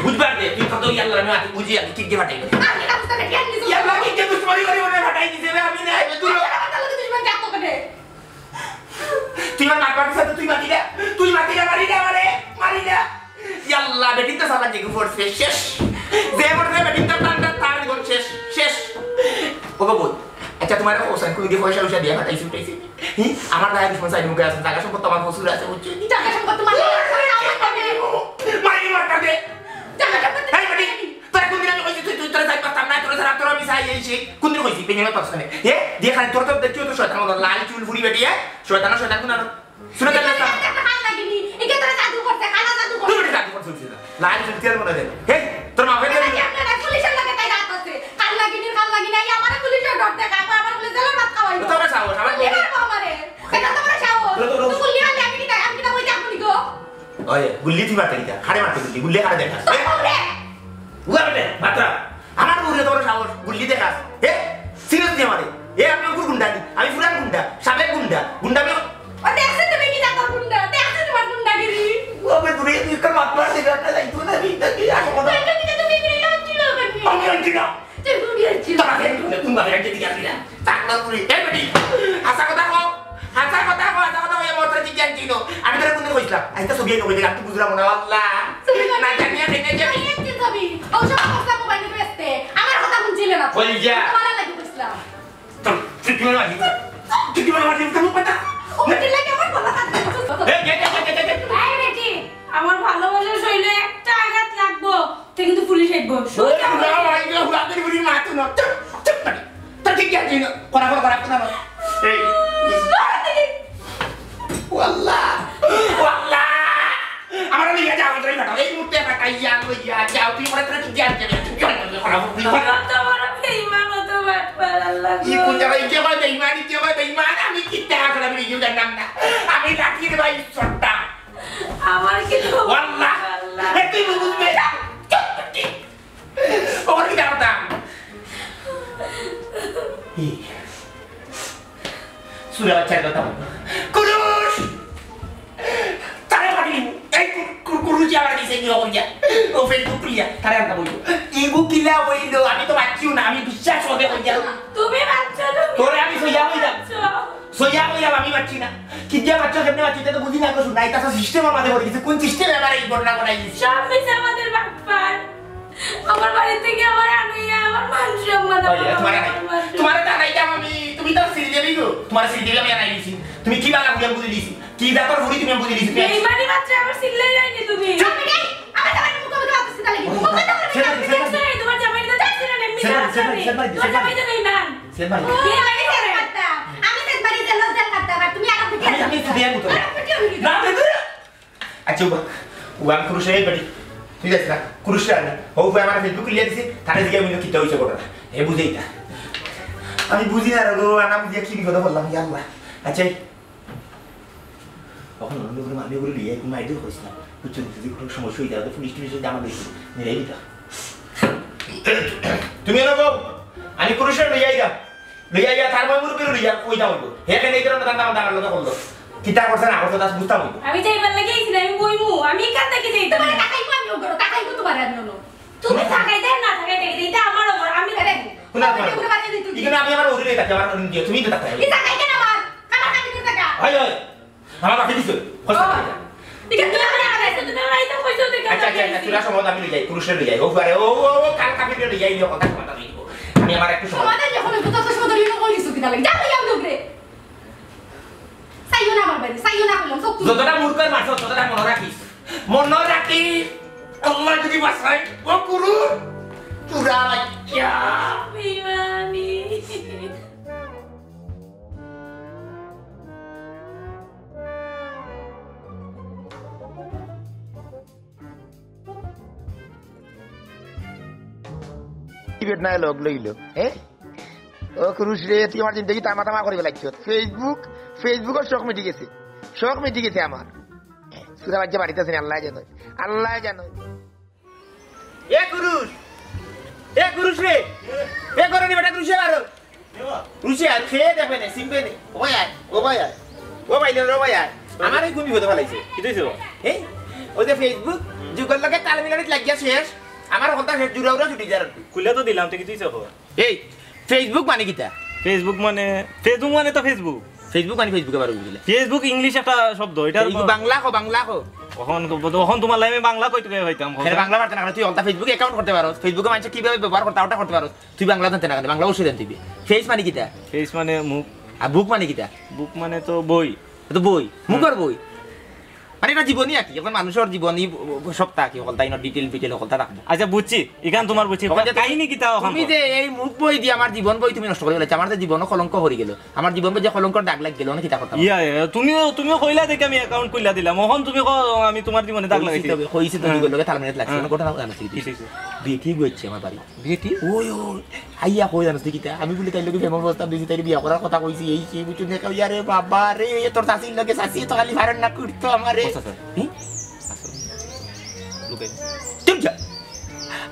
বুঝবার দে, তুই কত ইয়াল্লা আমি আতি বুঝি আমি কিক দিয়ে ফাটাই দে। আমি কিতা বুঝতাম বেটি আমি ইয়াল্লা কিক দিয়ে দুশ্মনী করে ওরে ফাটাই দিছে রে, আমি নাই, দূর হ। আমার তাহলে তো দুশ্মন যাতো কেনে? তুই আমার মাত মাতিস না, তুই মাতি না, তুই মাতি না, মারি না আমারে, মারি না। ইয়াল্লা, বেটিন তো সালা যেগু পড়ছে, শেষ। যে পড়ছে, বেটিন তো তার, তার, তার জীবন শেষ, শেষ। ও বাবু, আচ্ছা, তোমার হোসেন কুড়ি দিয়ে পয়সা উয়সা দিয়ে ফাটাইছি, উঠাইছি। হি, আমার দায় দুশ্মন সাইড মুখে আছে, জায়গা সম্পদ তো আমার প্রচুর আছে, বুঝছো নি? জায়গা সম্পদ তোমার আছে, আমার দাবি। মারি মারটা দে। জায়গা সম্পদ এই বেটি, তোরা কোন দিন আমি কইছি, তুই, তুই, তোরা যাই পারতাম না, তোরা যারা, তোরা আমি চাই এই সেই। কোন দিন কইছি, বেটি আমার পারছ না। এ, দিয়ে খালি তোরা তো দেখছিও তো শয়তান মতো, লাল চুল ফুড়ি বেটি, এ? শয়তান, শয়তান কোন আনো? শুনে তাহলে একটা কাল লাগিনি, একে তোরা জাদু করছে, কালা জাদু করছে। তুই বেটি জাদু করছিস না। লাল চুল তেল মনে দেন। হে, তোর মা বেটি এটা কি আপনারা পুলিশের লগে তাই রাত আছে? কাল লাগিনি, কাল লাগিনি, এই আমারে পুলিশে ডর দেখায়, আবার আমার পুলিশ জেলের ভাত খাওয়াইবো। তোরা সাহস, আমার পুলিশ বললে মারবো আমারে। এটা তোমরা সাহস। তোরা তো তুই গুল্লি মারলে আমি কি তাই, আমি কি তা বই যাবো নি গো? ওই, গুল্লি তুই মারতে কিতা? হাড়ে মারতে গুল্লি, গুল্লি হাড়ে দেখাস। তোর বউরে। উয়া বেটে, মাত্রা। আমার বউরে তোর সাহস, গুল্লি দেখাস। হে? সিরিয়াস নি আমারে। এ, আমি অঙ্কুর গুন্ডা নি। আমি পুরান গুন্ডা, সাবেক গুন্ডা। গুন্ডা আমি ও দেখছে তুমি কি জাতর গুন্ডা? দেখছে তোমার গুন্ডাগিরি? ও বে, দূরে তুই কার মাত মার দিবি, একটা যাইতো না, আমি দেখি, আসো কথা। দেখো, দেখো, তুমি এগুলো ইয়ে হচ্ছিল কেন? আমি আনছি না। তুই গুন্ডি হচ্ছিল। তোরা ফেল করে, তুমি ভাবে একটা দিকে আসবি না। চাকরা করে, এই বেটি, হাছা কথা কও, হাছা কথা কও, হাছা কথা কও, এই মতরে কি জ্ঞান ছিল? আমি তোরে কোনদিন কইছিলাম? আইতা ছবি আইনো কই দিলাম, তুই বুঝলাম না, আল্লাহ। ছবি না জানিয়া দেখে যে আমি একদিন ছবি, ও সব কথা মোবাইলে বেচতে, আমার কথা শুনছিলে না। কই যা? তোমার লাগি বুঝলাম। তোর, তুই কিভাবে মারলি? তুই কিভাবে মারলি? তোর মুখ পাতা। ও বেটি লাগে আমার গলা কাটতে। এই, এই, এই, এই, এই, এই। এই বেটি, আমার ভালোবাসা শরীরে একটা আঘাত লাগবো, তে কিন্তু পুলিশ আইবো। ওই, না, ভাই, না, হুড়া করে পুলিশ মারতো না। চুপ, চুপ, বেটি। তোর কি জ্ঞান ছিল? করা, করা, করা, করা। এই, ও আল্লাহ, ও আল্লাহ। আমার লইয়া যাও, তোর এই বেটা, এই মুহূর্তে বেটা, ইয়া লইয়া যাও, তুই মনে তোর কি জ্ঞান ছিল? তুই কি মনে করে করা, করা? কত বড় বেঈমান, কত বাটপার, আল্লাহ গো। ই কোন জায়গায়, ই কি হয় বেঈমান, ই কি হয় বেঈমান? এই সরটা। আমার কি তো ওয়াল্লাহ। আল্লাহ। এ তুই বুঝবে না। চুপ, চুপ, চুপ। ওর কি দাঁড়াতাম? এই সুরা বাচ্চার কথা বলবো। কুরুশ! তারে মারি নিমু। এই কু-, কু-, কুরুশে আমার দিছে কি খবর গিয়া? ও Facebook খুলিয়া, তারে আনতা বলবো। ইগু কিলা হইলো? আমি তো বাচ্চিও না, আমি বিশ্বাস হবে হইয়া। তুমি বাচ্চা, তুমি তোরে আমি সইয়া হইলাম। বাচ্চা। সইয়া কইলাম আমি মারছি না। কিতা মারছো, কেমনে মারছো, ইটা তো বুঝি না, কইছো না, ইটা তো system-র মাঝে পড়ি গেছে। কোন system-এ আমার এই ঘটনা ঘটাই দিছে? সব মিছে আমাদের বাটপার। আমার বাড়ি থাকি আমার আনাইয়া, আমার মান সম্মান, ওই, আমার তোমার নাই। মান সম্মান। তোমার তো আনাইতাম আমি, তুমি তো সিল দেবি গো। তোমার সিল দেবি আমি আনাই দিছি। তুমি কি বালা বুঝে বুঝে দিছি? কি জাতর বুড়ি তুমি বুঝে দিছি? বেইমানি মাত্র আমার সিল লই যায়নি তুমি। চুপ! এই, আমার জামাইর মুখে মুখে মারতেছে তাহলে কি? মুখে তো বলবি না, তুমি দেখছো না, তোমার জামাই তো দেখছো না, এমনি সেটা, যাচ্ছে সেটা, না। সেটা, তোমার সেটা। জামাই তো বেইমান। সেটা। কে বাড়ি করে? আমি তো বাড়ি যে লজ্জা করতে, আবার তুমি আরো পিটিয়ে আমি, আমি দিচ্ছ। একটু দেয়ার মতো। আরো পিটিয়ে দিচ্ছ। না, না, না। আচ্ছা, উবা, উবা, আমি কুরুশে এই বাড়ি। তুই যাস না, কুরুশে আর না। ও, উবা, আমার Facebook খুলিয়া দিছে, তারে জিগা মিনো কিতা হইছে ঘটনা। এ বুঝেই না। আমি বুঝি না রে গো, আনা বুঝিয়া কি বিপদে পড়লাম, ইয়া আল্লাহ। আচ্ছা, এই, তখন অন্য করে আমি ওগুলো লিয়ে কোনো আইডিয়া করিস না। বুঝছো, যদি কোনো সমস্যা হয়ে যায়, পুলিশ টুলিশ যদি আমার দেখি, নিরাই দিতা। তুমি এনে বউ, আমি কুরুশে লইয়া আইতাম। লইয়া আইয়া তার মই মুরব্বিরে লইয়া কইতা হইব। হে কেন এই ধরনের ধান্দা মান্দা আমার লগে করলো? কিতা করছে না করছে তা বুঝতাম হইব। আমি যাইবার লাগি আইছি না, আমি বইমু। আমি কার থাকি যাইতাম? তোমার টাকাই কো আমি ওগুলো, টাকাই কো তোমার আমি হলো। তুমি থাকাই দেন না থাকাই দেন, এটা আমার ওপর, আমি আরে, কোন আমি ব্যাপার? ওগুলো বানিয়ে দিই তুমি। এখানে আমি আমার ওদিকে থাকি, আমার ওদিকে দিও, তুমি তো থাকতে হবে। এই টাকাই কেন আমার? আমার কাছে কোন টাকা? হয়, হয়। আমার বাকি দিছো। কষ্ট করে। ঠিক আছে, তুমি আমার আগে এসে তুমি আমার এই তো কইছো দেখে আচ্ছা, আচ্ছা, আচ্ছা, আমি তোরা সময় আমি লই যাই, কুরুশে লই যাই। ও পারে, ও, ও, ও, কাল কাপড় লই যাই, নিয়ে কথা সমাধান হয়ে যাবো। আমি আমার একটু সময়। সমাধান যখন হতো, তত সময় ধরে ইনো কই দিছো কিতা লাগি? যাও, যাও, দূরে। চাইও না আমার বাড়ি, চাইও না কইলাম, চোখ তুলো। যতটা মূর্খর মারছো, ততটা মনে রাখিস। মনে রাখিস, আল্লাহ যদি বাঁচায়, ও কুরু, পুরা বাচ্চা। বেইমানি। টিকিট নাই লগ লইল, হ্যাঁ? ও কুরুশ রে, তুই আমার জিন্দেগি তামা তামা করিবে লাগছ। Facebook, Facebook-র শখ মিটি গেছে, শখ মিটি গেছে আমার। সুরা বাচ্চা বাড়িতে আছে, আল্লাহ জানো, আল্লাহ জানো। এ কুরুশ, এ কুরুশ রে, এ করনি বেটা কুরুশ রে, বারো। রুচি আর খেয়ে দেখবে না, চিনবে না। ও ভাই আয়, ও ভাই আয়, ও ভাই রে, ও ভাই আয়। আমার এই ঘুমি হতে ফালাইছে। কি দিছো? এই, ওই যে Facebook, যুগর লগে তাল মিলানিত লাগিয়া শেষ। আমার হকলতা শেষ, জুড়া উড়া ছুটি যার। খুলে তো দিলাম, তুই কি দিছো? এই, Facebook মানে কিতা? Facebook মানে, Facebook মানে তো Facebook। Facebook মানে Facebook আবার বুঝলে? Facebook English একটা শব্দ, এটা এই বাংলা কো, বাংলা কো। অখন, অখন তোমার লাগে আমি বাংলা কই তোকে হইতাম, এখানে বাংলা পারতে না, তুই হকলতা Facebook account করতে পারো, Facebook-এ মানুষে কিভাবে ব্যবহার করতে, ওটা করতে পারো। তুই বাংলা জানতে না কেন? বাংলা অবশ্যই জানতে হবে। Face মানে কিতা? Face মানে মুখ। আর book মানে কিতা? Book মানে তো বই। তো বই, মুখর বই। মানে এটা জীবনী আর কি। এখন মানুষের জীবনী সব থাকে, হকলতা ইনো detail বিটেল হকলতা রাখবো। আচ্ছা, বুঝছি, এখান তোমার বুঝছি। ওখানে কাহিনী কিতা ওখান তুমি কর? যে এই মুখ বই দিয়ে আমার জীবন বই তুমি নষ্ট করে ফেলেছো, আমার যে জীবনও কলঙ্ক হয়ে গেল, আমার জীবন বই যে কলঙ্কর দাগ লাগি গেল, মানে কিতা করতাম? ইয়া, ইয়া, তুমিও, তুমিও কইলা দেখে আমি account খুলিয়া দিলাম, এখন তুমি কও আমি তোমার জীবনে দাগ লাগাইছি। কইছি তো, কইছি তো, হ্যাঁ। জীবন লগে তাল মিলানিত লাগছে, হ্যাঁ। কোনো ঘটনা জানো কি? কি হইছে? বেটি বইছে আমার বাড়ি। বেটি? ওই, ওই, আইয়া কই জানোস তুই কিতা? আমি বলে তাইর লগে প্রেমর প্রস্তাব দিছি, তাইরে বিয়া করার কথা কইছি, এই সেই বুঝছো না, কই, আরে বাবা রে, তোর চাচির লগে চাচি তো খালি ফারন না করতো আমারে। ও চাচা। হুম? আসো। লুকাই। চুপ যা।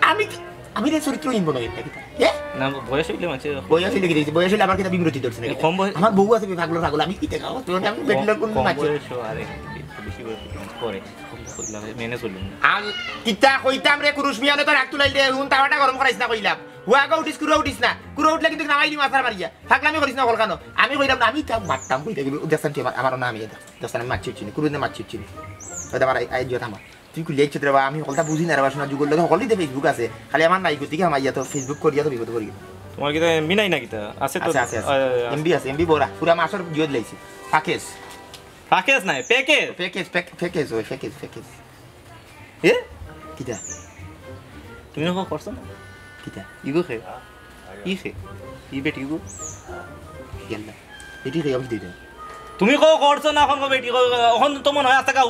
আমি কি, আমি রে চরিত্রহীন মনে হয় একটা কিতা? এ? না, বয়স হইলে মানছে। বয়স হইলে কি দেখছি? বয়স হইলে আমার কিতা বিমরতি ধরছে না এ, কিতা? কম বয়স। আমার বউ আছে, পাগল পাগল, আমি কিতা খাওয়া? তোর আমি কম, বেটিলা কোন কম মাছ? বয়স, আরে, বেশি বয়স হইলে পরে। কইলাম, মেনে চলুন না। আল-, কিতা কইতাম রে, কুরুশ মিয়া, তো রাগ তুলাইল দে, হুন তাওয়াটা গরম করাইস না কইলাম। হুয়া গো উঠিস, কুরু উঠিস না। কুরু উঠলে কিন্তু নামাই দিম আছাড় মারিয়া। ফাগলামি করিস না, হকলখানো। আমি কইলাম না, আমি তা মারতাম, কইতে গেলে, দেখছেন কি, আমার, আমার নাম ইয়ে দেখ। দেখছেন, আমি মারছি উঠছি নি, কুরু দিনে মারছি উঠছি নি। ওই দে আমার আই, আই জিও থামা। তুই খুললে ইচ্ছে রে বা, আমি হকলতা বুঝি না রে বা, শোনা যুগর লগে হকলই দে Facebook আছে। খালি আমার নাই, গতিকে আমার ইয়া তো Facebook করিয়া তো বিপদ করি। তোমার কিতা এমবি নাই না কিতা? আছে তো। আছে, আছে, আছে। আ, আ, আ, এমবি আছে, এমবি বড়া। পুরা মাসর জিও দিলাইছি। প্যাকেজ। প্যাকেজ নাই, প্যাকেজ। প্যাকেজ, প্যাক-, প্যাকেজ, ওই প্যাকেজ, প্যাকেজ। এ? কিতা? তুমি না করছো না? কিতা? ইগো খে? ই খে? ই বেটি গো? ইয়াল্লা। বেটি খে, আমি দিই না। তুমি কও করছো না, এখন কও বেটি কও, এখন তো মনে হয় আস্তা কাউ,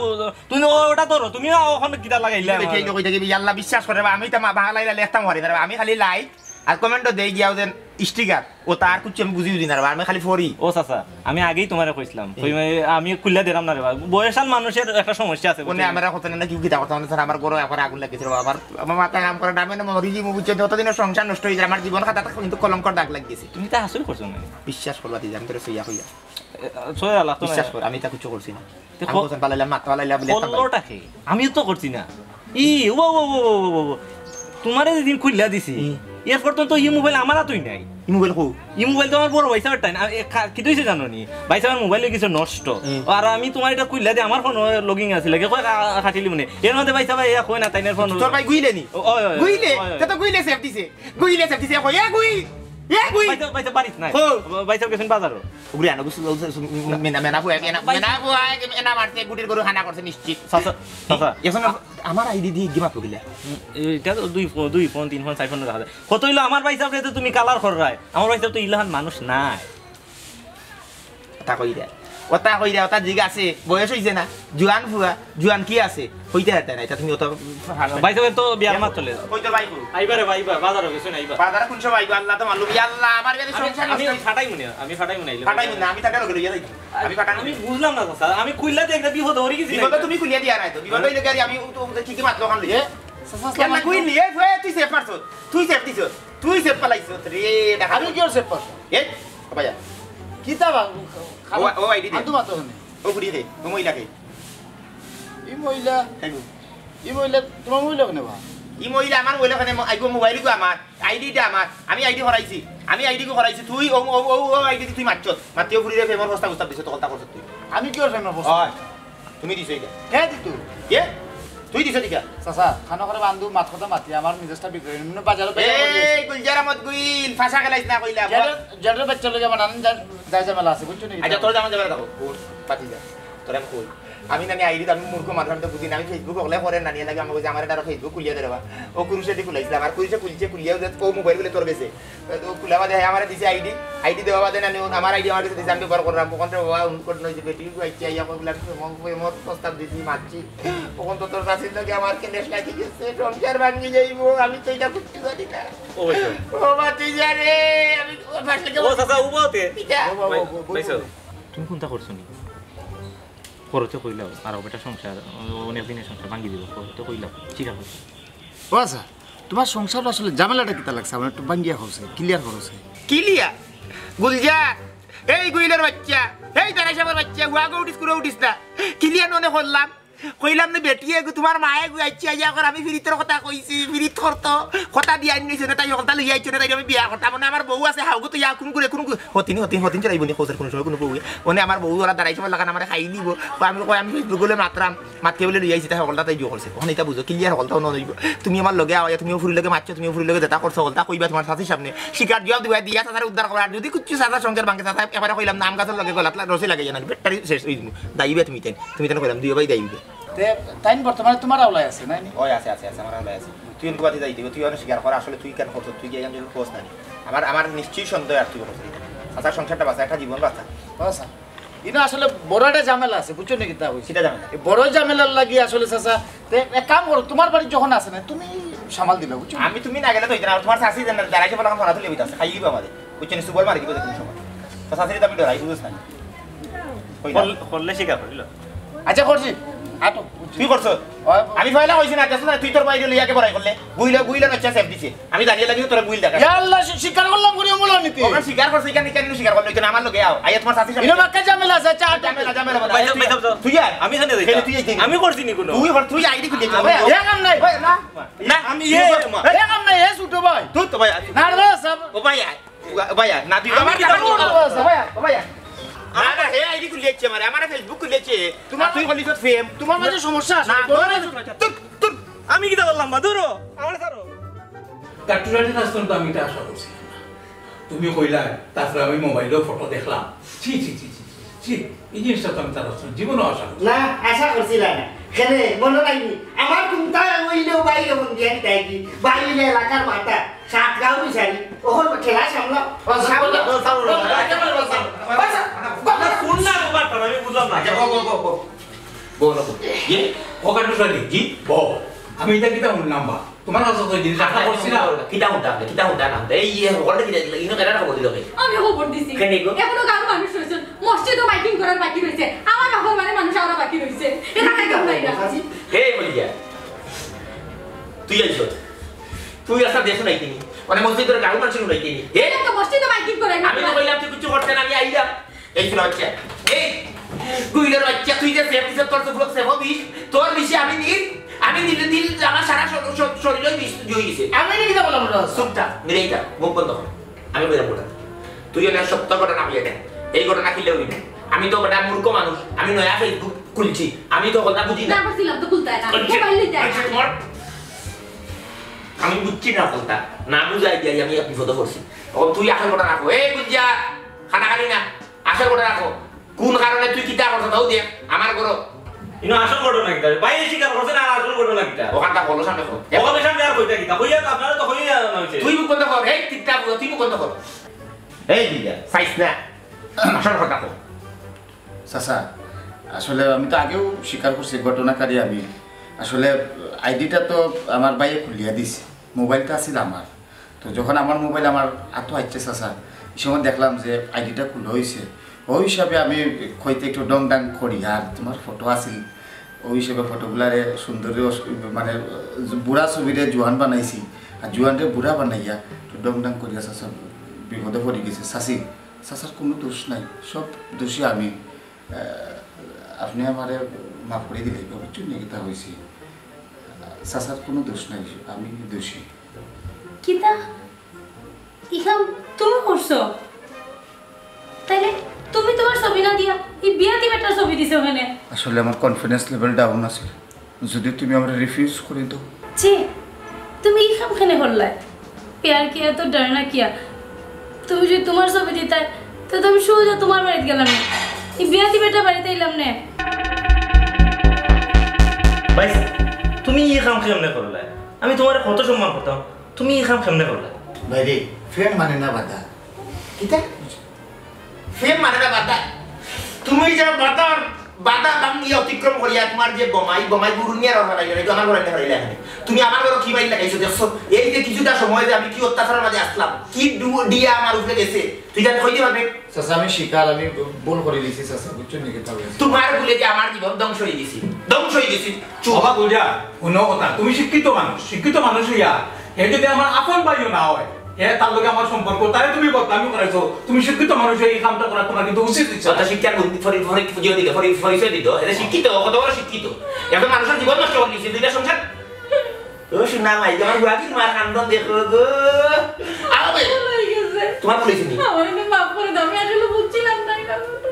তুমি কও ওটা ধরো, তুমি না এখন কিতা লাগাইলা বেটি আমার? এই কই থাকি, ইয়াল্লা, বিশ্বাস করে বা, আমি তো মা বাহালাই লেখতাম পারি না, আমি খালি like, আর কমেন্টও দেই গিয়াও যেন স্টিকার, ও তার কিচ্ছু আমি বুঝি বুঝি না রে বা, আমি খালি ফড়ি। ও চাচা, আমি আগেই তুমারে কইছলাম, হুম। কই, আমি খুলিয়া দিরাম না রে বা, বয়সাল মানুষের একটা সমস্যা আছে, বুঝছো? আমরা কথা না, না কেউ কিতা কথা না, স্যার, আমার ঘরো একবার আগুন লাগিছে রে বা, আমার, আমার মাথা কাম করে না, আমি না মরি যাইমু, বুঝছো? যতদিনও সংসার নষ্ট অইযায়, আমার জীবন খাতাত কিন্তু কলঙ্কর দাগ লাগিছে। তুমি তো হাছাউ করছো না। বিশ্বাস করো, বাতিজা, আমি তোরে সইয়া কইয়া। এ, সইয়া লাগতো না। বিশ্বাস কর, আমি তা কিচ্ছু করছি না। তে আমি ক-, কইছি, পালাইলাম, মাত পালাইলাম বলে একটা পাই। করলোটা কে? আমিও তো করছি না। ই, ও, ও, ও। তুমারে যেদিন খুলিয়া দিছি, হুম। এরপর তো, তো ই মোবাইল আমার আতই নাই। ই মোবাইল কো? ই মোবাইল তো আমার বড় ভাইসাবর টাইন। আ, এ, খা-, কিতা অইছে জানো নি? ভাইসাবর মোবাইল অইগেছে নষ্ট। হুম। আর আমি তুমার ইটা খুলিয়া দি আমার ফোন লগিং আছিল। লাগে কয়, আ, আ, কাটিলি মনে। এর মধ্যে ভাইসাবে ইয়া কয় না, তাইনর ফোন। তোর ভাই গুইলে নি? ও, ওই, ওই, গুইলে? ওই, ওই। তে তো গুইলে সেফ দিছে। গুইলে সেফ দিছে, কয়, এ গুই! এ গুই! ভাইসাব, ভাইসাব বাড়িত নাই। কো? ভাইসাব গেছইন বাজারো। উগরে আনো, গুছু, গুছু, গুছু, মেনা, মেনা ফুয়া, মেনা, ভাই- মেনা ফুয়া, এনা মারছে, গুটির গরু হানা করছে নিশ্চিত। চাচা, চাচা। এখন আ-, আমার আইডি দি গেম আপলো গিলা। হুম, ইটা তো দুই ফোন, দুই ফোন, তিন ফোন, চাইর ফোন দেখা যায়। কত অইলো আমার ভাইসাবরে তো তুমি কালার কররায়। আমার ভাইসাব তো ইলাখান মানুষ নায়। ওটা কইরা, ওটা কইরা, ওটা জিগাছে, বয়স অইছে না, জুয়ান ফুয়া, জুয়ান কি আছে, কইতে পারতে না, ইটা তুমি ওটা ভাইসাব তো বিয়ার মাত চলে। কই তোর ভাই কই? আইবা রে ভাই, আইবা, বাজারো গেছইন, আইবা। বাজারে কোন সময় আইবা? আল্লাহ তো মালুম। ইয়া আল্লাহ, আমার বাড়ি আমি, সংসার আমি নষ্ট অইছে। ফাটাইমু নে, আমি ফাটাইমু নে, আইলে। ফাটাইমু না, আমি তাকে লগে লইয়া যাইতাম। আমি ফাটাইমু আমি না। বুঝলাম না, চাচা, আমি খুলিয়া দি একটা বিপদ অরি গেছি বিপদ নাকি? তুমি খুলিয়া দিয়া নাই তো, বিপদ অইলে কি আর আমি ও তো কি কি মাতলো খান লইয়া? এ, চাচা, আসসালামু আলাইকুম। কইলি, এ, এ, তুই সেফ মারছস, তুই সেফ দিছস, তুই সেফ পালাইছস রে, দেখা আমি কি ওর সেফ পারছি? এ, ভাইয়া। কিতা বা? ও, ও, আইডি দে। আন্দু মাতো হনে। ও বুড়ি রে, ও মহিলা কে? ই মহিলা। খাইবো। ই মহিলা, তুমার মহিলা কেনে বা? ই মহিলা আমার মহিলা কেনে, আইবো মোবাইল গো আমার, আইডি দে আমার, আমি আইডি করাইছি, আমি আইডি গো করাইছি, তুই ও, ও, ও, ও আইডি তুই মারছস, মাতিও ফুরি রে, প্রেমর প্রস্তাব, প্রস্তাব দিছস, তখন তা করছস তুই। আমি কি ওর প্রেমর প্রস্তাব? অয়। তুমি দিছো ইটা। কে দিতো? কে? তুই দিছো ইটা। চাচা, খানো করে বান্ধু মাত কথা মাতি, আমার মেজাজটা বিগড়ে, মানে বাজারো বেজার করে এই দিয়েছে। গুলজার আহমদ গুইল, ফাঁসা খেলাইস না কইলা। জেডের, জেডের বাচ্চা লগে আমার নানান যা-, যায় ঝামেলা আছে, বুঝছো নি? আচ্ছা, তোর যেমন ঝামেলা থাকো, ওর বাতি যা। তোর আমি কই। আমি নানি আইডি, আমি মূর্খ মানুষ, আমি তো বুঝি না, আমি Facebook হকলে করে নানি লাগে, আমি কইছি, আমার এটা আরো Facebook খুলিয়া দে রে বা। ও কুরুশে দি খুলাইছিলাম, আর কুরুশে খুলছে, খুলিয়াও যে ও মোবাইল বলে তোর গেছে। তো খুলা বাদে হে আমারে দিছে আইডি, আইডি দেওয়া বাদে নানি ও আমার আইডি আমার কাছে দিছে, আমি ব্যবহার করলাম। ওখান থেকে বাবা উন করে নইছে বেটি আইছে, আইয়া কইলাম, "মন কই মোর প্রস্তাব দিছি, মারছি।" ওখান তো তোর চাচির লগে আমার কেলেশ লাগি গেছে, সংসার ভাঙি যাইবো, আমি তো এটা কিচ্ছু জানি না। ও ভাই। ও ভাতিজা রে, আমি ও ফাঁসলে ও চাচা, উবাও তে। এটা। ও বাবা, ভাই, ও, ও, ভাই ও। সাহেব। তুমি কোনটা করছো নি? করতে কইলাও, আর বেটা সংসার, অনেক দিনের সংসার ভাঙি দিব, করতে কইলাও, স্বীকার করছো। ও আচ্ছা, তোমার সংসার আসলে ঝামেলাটা কিতা লাগছে? আমার একটু ভাঙ্গিয়া কওছে, ক্লিয়ার করছে। ক্লিয়ার? গুলজার, এই গুইলের বাচ্চা, এই দারাই সাহেবের বাচ্চা, হুয়াগো উঠিস, কুড়ো উঠিস না। ক্লিয়ার মনে করলাম, কইলাম না বেটি এগু, তোমার মা এগু আইছে, আইয়া কর আমি ফিরিতর কথা কইছি, ফিরিত করতো, কথা দিয়া আইন নিছে না, তাই হকলতা লইয়া আইছে না, তাই আমি বিয়া করতাম না। আমার বউ আছে, হাউগু তো ইয়া কুন করে, কুন করে, হতিনি, হতিনি, হতিন চড়াইব নি, খোঁজের কোনো সময় কোনো বউ। মানে আমার বউ ওরা দারাই সাহেবের লাখান আমার খাই দিব, কই আমি, কই আমি Facebook বলে মাতরাম, মাতকে বলে লইয়া আইছি, তাই হকলতা তাই জো করছে। ওখানে এটা বুঝো, ক্লিয়ার হকলতা অনো অইব। তুমি আমার লগে আওয়া, তুমি ফুরির লগে মাতছো, তুমি ফুরির লগে যেটা করছো, হকলতা কইবা তোমার চাচির সামনে। স্বীকার জবাব দিবা, দিয়া চাচারে উদ্ধার করবা। আর যদি কিচ্ছু চাচা সংসার ভাঙে, চাচা এবারে কইলাম না, আম গাছের লগে গলাত লা-, রশি লাগাইয়া না, ব্যাটারি শেষ অই দিব। দাইবে তুমি তাই, তুমি তাই কইলাম, দুই ভাই দাইবে। তে তাইন বর্তমানে তোমার আওলায় আছে, নাই নি? ওই আছে, আছে, আছে, আমার আওলায় আছে। তুই এনকু বাতি যাই দিব, তুই অনেক স্বীকার কর, আসলে তুই কেন করছো, তুই কি একজন করছ না নি? আমার, আমার নিশ্চয়ই সন্দেহ আর তুই করছিস। চাচার সংসারটা বাঁচা, একটা জীবন বাঁচা। বাঁচা। ইনো আসলে বড় একটা ঝামেলা আছে, বুঝছো নি কিতা কইছি? কিতা ঝামেলা? এই বড় ঝামেলার লাগি আসলে চাচা, তে এক কাম করো, তোমার বাড়ি যখন আছে না, তুমি সামাল দিবা, বুঝছো নি? আমি তুমি না গেলে তো হইতো না, আর তোমার চাচি যেন দাঁড়াইছে বলে আমার ফোনা তুলে দিতে আছে, খাইয়ে দিবা আমাদের, বুঝছো নি? সুবল মারি দিব যে কোনো সময়। তো চাচির তো আমি ডরাই, বুঝছ না? কই না? করলে, করলে স্বীকার করিল। আচ্ছা, করছি। আটো, বুঝছি। তুই করছো? ওই, আমি পয়লা কইছি না, দেখছো না, তুই তোর বাইরে লইয়া কে বড়াই করলে? গুইলা, গুইলা বাচ্চা সেফ দিছে। আমি জানিয়ে লাগি তোরা গুইল দেখা। ইয়া আল্লাহ, স্বী-, স্বীকার করলাম করি অমূল্য নীতি। ওখানে স্বীকার করছে, এখানে, এখানে স্বীকার করলো, এখানে আমার লগে আও। আইয়া তোমার চাচির সামনে। ইনো বাক্কা ঝামেলা আছে, আচ্ছা, আটো। ঝামেলা, ঝামেলা, ঝামেলা। ভাই সাহেব, ভাই সাহেব, যাও। তুই আর? আমি এখানে দেখি। কেন তুই এই দেখি? আমি করছি নি কোনো। তুই কর, তুই আইডি খুলে দিলি। ভাই, এ কাম নাই। ভাই, না। না, আমি এ, এ কাম নাই, এ ছোট ভাই। তুই তো ভাই। না, না, স্যার। ও ভাই, আয়। ও ভাই, আয়। না, তুই আমি আমার কি টাকা জানবো? নিয়ে ও ভাই, ও ভাই, আয়। না, না, হে আইডি খুলে দিচ্ছে আমারে, আমারে Facebook খুলে দিচ্ছে। তোমার আর তুই বলিস তো ফেম। তোমার মাঝে সমস্যা আছে। না, তোমার মাঝে তোর, তোর, আমি কিতা করলাম বা? ধরো, আমারে ছাড়ো। কাট্টুরানি নাচতাম তো আমি এটা আশা করছিলাম না। তুমি কইলা, তারপরে আমি মোবাইলেও ফটো দেখলাম। ছি, ছি, ছি, ছি, ছি, ছি, এই জিনিসটা তো আমি তার জীবনেও আশা করছি না। না, আশা করছিলাম না। কেনে, মনে নাই নি? আমার কুন্তা অইলেও বাইরে মন দিয়া কিতা কি? বাইরে এলাকার মাথা, সাত গাঁও বিচারি, ওখান খেলা সামলা। সামলা। না, শুন না, ব্যাপারটা আমি বুঝলাম না। আচ্ছা, বল, বল, বল, বল। বল, বল। ইয়ে, ও কাট্টুরানি, জি? বল। আমি এটা কিতা শুনলাম বা? তোমার কাছে তো এই জিনিস আশা করছি না। কিতা হুনতা আপনি? কিতা হুনতা না হুনতা? এই ইয়ে, হকলটা কিতা দিলা? ইনো কেডার খবর দিল কে? আমি খবর দিছি। কেনে গো? এখনো গাঁওর মানুষ রইছইন। মসজিদো মাইকিং করার বাকি রইছে। আমার বাপর বাড়ির মানুষ আওয়ার বাকি রইছে। এরা কেউ নাই না। হে বলিয়া, তুই আইছস। তুই আসার দেশো নাই কিনি? মানে মসজিদর গাঁওর মানুষ নাই কিনি? হে? এটা তো মসজিদো মাইকিং করে না। আমি তো কইলাম তুই কিছু করতে না, আমি আইলাম। এই ছোট বাচ্চা, এই গুইলের বাচ্চা, তুই যে সেফ দিছস, তোর তো পুরো সেফ হবিস, তোর বিষে আমি নীল, আমি নীল নীল, আমার সারা শর- শর- শরীরে বিষ জুই গেছে। আমি এটা কিতা বললাম ওটা? চুপটা, মিরাইটা, মুখ বন্ধ কর। আমি বললাম ওটা। তুই অনেক সত্য ঘটনা বলে দেন। এই ঘটনা কিনলে হবি না। আমি তো বেটা মূর্খ মানুষ, আমি নয়া Facebook খুলছি, আমি তো কথা বুঝি না। না করছিলাম তো খুলতে না। খুলছি। মোবাইল নিতে না। খুলছি তোমার। আমি বুঝছি না কথা, না বুঝাই দিয়ে আমি এক বিপদে পড়ছি। ও তুই এখন ঘটনা রাখো, এই বুঝিয়া খানা খালি না। আসল ঘটনা রাখো। কোন কারণে তুই কিতা করছস তাও দেখ, আমার ঘরো। ইনো আসল ঘটনা কিতা? বাইরে স্বীকার করছে না, আসল ঘটনা কিতা? ওখানটা বলো সামনে কর। ওখানে সামনে আর কইতা কিতা? কইয়া তো আপনারা তো কইয়া জানা হইছে। তুই মুখ বন্ধ কর, এই তিনটা বুড়ো, তুই মুখ বন্ধ কর। এই দিদা, চাইস না। আসল কথা কর। চাচা, আসলে আমি তো আগেও স্বীকার করছি ঘটনাকারী আমি। আসলে আইডিটা তো আমার ভাইয়ে খুলিয়া দিছে, মোবাইলটা আছিল আমার। তো যখন আমার মোবাইল আমার আতো আইছে চাচা, এই সময় দেখলাম যে আইডিটা খুলা হইছে। ওই হিসাবে আমি কইতে একটু ডং ডাং করি, আর তোমার ফটো আছিল, ওই হিসাবে ফটোগুলারে সুন্দরী অস-, মানে বুড়া ছবিরে জোয়ান বানাইছি, আর জোয়ানরে বুড়া বানাইয়া একটু ডং ডাং করিয়া চাচা বিপদে পড়ি গেছে। চাচি, চাচার কোনো দোষ নাই, সব দোষী আমি। আহ, আপনি আমারে মাফ করি দিলে, বুঝছেন নি কিতা হইছে? চাচার কোনো দোষ নাই, আমি দোষী। কিতা? ইখান তুমি করছো? তাইলে তুমি তোমার ছবি না দিয়া এই বিয়াতি বেটার ছবি দিছো কেনে? আসলে আমার কনফিডেন্স লেভেল ডাউন আছে। যদি তুমি আমারে রিফিউজ করি দাও। ছি, তুমি ই কাম কেনে করলায়? প্যার কিয়া তো ডরনা কিয়া। তুমি যদি তোমার ছবি দিতায়, তো, তো আমি সোজা তোমার বাড়িত গেলাম না। এই বিয়াতি বেটা বাড়িত আইলাম না। ভাই, তুমি ই কাম কেমনে করলায়? আমি তোমারে কত সম্মান করতাম, তুমি ই কাম কেমনে করলায়? ভাই রে, ফ্রেন্ড মানে না বাধা। কিতা? ফ্রেম মানে না বাধা। তুমি যে বাধার, বাধা ভাঙ্গিয়া অতিক্রম করিয়া তোমার যে বোমাই, বোমাই গুরু নিয়ে আর হারাইলে, এই তো আমার ঘরে হারাইলে এখানে। তুমি আমার ঘরে কি মাইল লাগাইছো দেখছো? এই যে কিছুটা সময় যে আমি কি অত্যাচারের মাঝে আসলাম, কি ডু-, দিয়া আমার উপরে গেছে, তুই জানি কইতে পারবে? চাচা, আমি স্বীকার, আমি ভুল করি দিছি চাচা, বুঝছো নি কিতা হইছে? তোমার ভুলে যে আমার জীবন ধ্বংস হয়ে গেছে, ধ্বংস হয়ে গেছে। চুপ। বাবা গুলজার, হুনো কথা, তুমি শিক্ষিত মানুষ, শিক্ষিত মানুষ হইয়া, হে যদি আমার আপন ভাইও না হয়, হে তার লগে আমার সম্পর্ক, তারে তুমি বদনামি করাইছো, তুমি শিক্ষিত মানুষ হইয়া এই কামটা করা তোমার কিন্তু উচিত হইছে না। কথা শিক্ষার গুণ ফরি-, ফরি-, ফুজিয়ে দিল, ফরি-, পরিচয় দিল, এটা শিক্ষিত, কত বড় শিক্ষিত। এখন মানুষের জীবন নষ্ট করে দিচ্ছে, দুইটা সংসার। ও শোনা মাই, তোমার বুয়া কি তোমার কান্দন দেখো গো। আবে, ভুল হয়ে গেছে। তোমার ভুল হয়েছে নি? আমারে মাফ করে দাও, আমি আসলে বুঝছিলাম না এই কারণটা।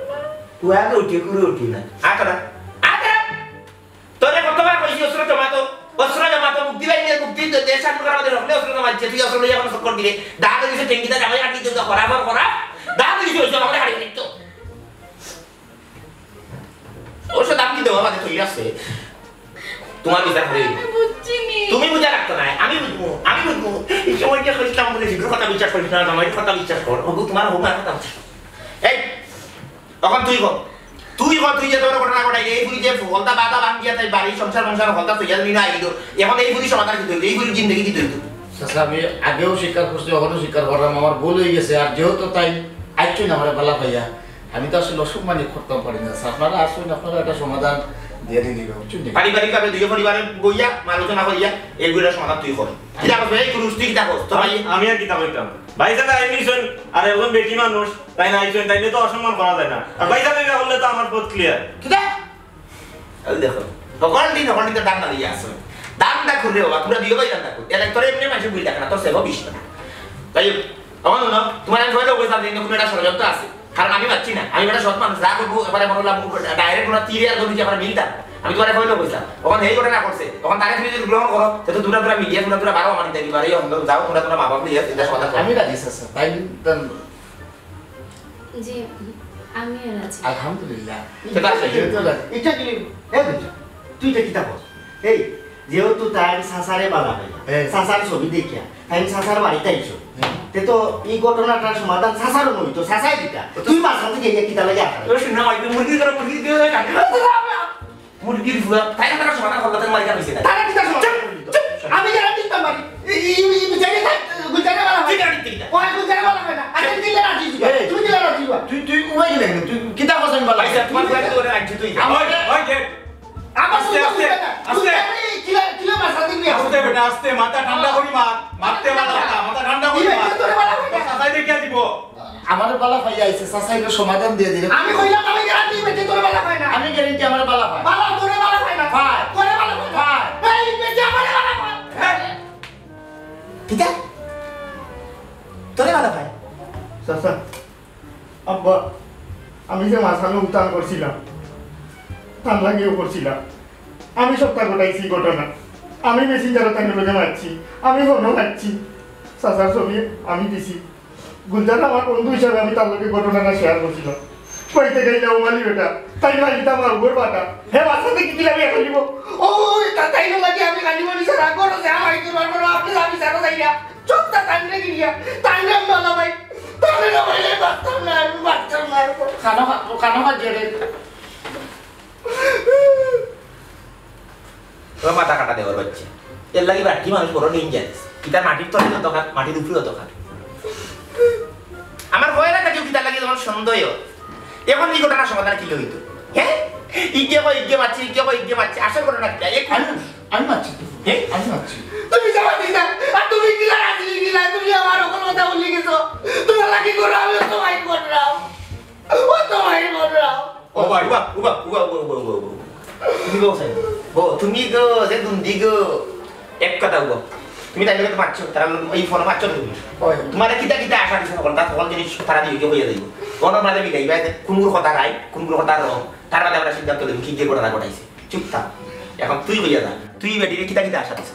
বুয়া গো উঠে, কুড়ে উঠে না। আতরা, আতরা। তোরে কতবার কইছি অস্ত্র জমা তো, অস্ত্র জমা তো, মুক্তি বাহিনীর মুক্তি দে-, দেশ স্বাধীন করার মধ্যে সকলে অস্ত্র জমা দিচ্ছে, তুই অস্ত্র লইয়া এখন চক্কর দিলে, দাগ হয়ে গেছে, ঠেঙ্গিটা জামাই কাটি দিতে খরা পর খরা, দাগ হয়ে গেছে, ওই জন্য আমাদের হারিয়ে নিত। অবশ্য দাম কি দেওয়া বাদে তৈরি আছে, তোমার বিচার করে। আমি বুঝছি নি। তুমি বুঝা রাখতো না, আমি বুঝবো, আমি বুঝবো। এই সময় যে কইছিলাম বলে শীঘ্র কথা বিশ্বাস করিস না, জামাইর কথা বিশ্বাস কর, ওগো তোমার হোক আর কথা বিশ্বাস কর। এই, তখন তুই বল, তুই বল, তুই যে তোর ঘটনা ঘটাই, এই বুড়ি যে হলতা বাধা ভাঙিয়া তাই বাড়ি সংসার সংসার হলতা তৈয়ার নিয়ে আইলো, এখন এই বুড়ি সমাধান কি হইলো? এই বুড়ির জিন্দগি কি হইলো? চাচা, আমি আগেও স্বীকার করছি, এখনো স্বীকার করলাম, আমার ভুল হয়ে গেছে। আর যেহেতু তাই আইছুন আমার বালা ভাইয়া, আমি তো আসলে অসম্মানি করতাম পারি না। চাচা, আপনারা আসুন, আপনারা একটা সমাধান দিয়ে দিন, বুঝছেন নি? পারিবারিকভাবে দুই পরিবারে বইয়া আলোচনা করিয়া এইগুলোর সমাধান তুই কর। কিতা করবে? এই পুরুষ তুই কিতা কর? তো ভাই আমি আর কিতা কইতাম? ভাই সাহেব, আমি শুন, আর এখন বেটি মানুষ, তাই না, আইছইন, তাই নিয়ে তো অসম্মান করা যায় না। আর ভাই সাহেব, এটা করলে তো আমার পথ ক্লিয়ার। কিতা? এই দেখো, হকল দিন, হকল দিন তো দাম দাঁড়িয়ে আসো। দাম দা খুললে বাবা, তোমরা দিও ভাই দাম দা খুল। এলাকা তোর এমনি মানুষ বুঝ দেখে না, তোর সেবা বিশ না। তাই, আমার না, তোমার আমি সবাই লোক বলতাম, কিন্তু কোনো একটা ষড়যন্ত্র আছে। কারণ আমি পাচ্ছি না, আমি একটা সৎ মানুষ, যা করবো, এবারে মনে হলাম, ডাইরেক্ট ওনার তীরে আর ধরুন, আমরা মিলতাম। আমি তোমার সবাই লোক বলতাম, ওখানে এই ঘটনা করছে, ওখানে তাকে তুমি যদি গ্রহণ করো, সে তো দুরা দুরা মিডিয়া, দুরা দুরা বারো আমার ইন্টারভিউ, আর এই অন্ধ, যাও, তোমরা তোমরা মা বাপ নিয়ে এটা সমাধান করো। আমি রাজি, স্যার, স্যার। তাই, তাই জি, আমিও রাজি। আলহামদুলিল্লাহ। সেটা আসলে এটা তো রাজি। এটা কি? এ বুঝছো? তুই এটা কিতা বল? এই, যেহেতু তাই চাচারে বালা পাই, হ্যাঁ। চাচার ছবি দেখিয়া, তাই চাচার বাড়িতে আইছো। হ্যাঁ। তে তো এই ঘটনাটার সমাধান চাচারও নই তো, চাচাই দিতা। তুই মাঝখান থেকে গিয়ে কিতা লাগে আটা? ওই শুন না, ওই মুরগি করে মুরগি দিয়ে ওই কাটে। মুরগির ফুয়া, তাই না তারা সমাধান করলো, তাই মারি কাটছে না। তারা কিতা সমাধান করলো? চুপ, চুপ। আমি গ্যারান্টি দিতাম এই, এই বিচারে থাক, গুলজারে বালা হয়। ঠিক আছে, ঠিক আছে। ওই গুলজারে বালা হয় না। আচ্ছা, দিলে রাজি দিবা। এই। তুমি দিলে রাজি দিবা। তুই, তুই উবাই গেলে কেন? তুই কিতা কথা আমি বালা? আচ্ছা, তোমার বাড়ি তো ওরা রাজি তুই যা। আমার ওই, ওই, দেখ। আমার আস্তে, আস্তে, আস্তে। কিলা, কিলা মাথা দিবি? আস্তে বেটা, আস্তে। মাথা ঠান্ডা করি মার। মারতে বালা কথা, মাথা ঠান্ডা করি মার। তোরে বালা হয় না। চাচাই দেখিয়া দিব। আমারে বালা পাইয়া আইছে, চাচা এগুলো সমাধান দিয়ে দিলে। আমি কইলাম, আমি গ্যারান্টি বেটি তোরে বালা পায় না। আমি গ্যারান্টি আমার বালা পায়। বালা তোরে বালা পায় না। পায়। তোরে বালা পায় না। পায়। এই বেটি আমারে বালা পায়। হ্যাঁ। কিতা? তোরে বালা পায়? চাচা, আব্বা, আমি যে মাঝখানো উতান করছিলাম, তার লাগিও করছিলাম। আমি সবটা ঘটাইছি ঘটনা। আমি মেসেঞ্জারও তার লগে মারছি, আমি ফোনও মারছি। চাচার ছবি আমি দিছি। গুলজার আমার বন্ধু হিসাবে আমি তার লগে ঘটনাটা শেয়ার করছিলাম। কইতে গেলে ও মালি বেটা, তাই মালি তো আমার উপর বাটা। হে বাসাতে কি দিলাম এখন দিব? ও, তা তাই না লাগে আমি খালি বলি স্যার, আগর আছে আমার একটু বার বার আপনি আমি স্যারও যাই না। চুপ তা তাইলে গিয়া, তাইলে আমি বালা ভাই। তাইলে না ভাই, বাঁচতাম না, আমি বাঁচতাম না। খানো খা-, খানো খা জেরে। ও মাথা কাটা দেওয়ার বাচ্চা। এর লাগি বাট্টি মানুষ বড় ডেঞ্জারাস। ইটা মাটির তলে যত খান, মাটির উপরে যত খান। আমার ভয় লাগে কেউ কিতা লাগি তোমার সন্দেহ। এখন এই ঘটনার সমাধান কি হইতো? হ্যাঁ? ইগে কয় ইগে মারছি, ইগে কয় ইগে মারছি। আসল ঘটনা কিতা? এক আমি, আমি মারছি তো। হ্যাঁ? আমি মারছি। তুমি যাওয়া দিস না। আর তুমি কিলা রাজি কিলা? তুমি আমার ওখানে কথা বলি গেছো। তোমার লাগি করো, আমি তো ভাই করলাম। ও তো ভাই করলাম। ও ভাই, উবা, উবা, উবা। তুমি গো, সাইড। গো, তুমি গো, যে দুন্দি গো। এক কথা গো। তুমি তাইলে তো পাচ্ছ, তারা এই ফোন পাচ্ছ না তুমি। ওই। তোমার কিতা কিতা আশা দিছে সকল, তার সকল জিনিস তারা দিয়ে হয়ে যাইব। কোন মাঝে মিলাই, ভাই, কোন গুলো কথা রাইট, কোন গুলো কথা রং, তার বাদে আমরা সিদ্ধান্ত দেবো কি দিয়ে ঘটনা ঘটাইছে। চুপ থাক। এখন তুই হইয়া যা। তুই বেটিরে কিতা কিতা আশা দিছ?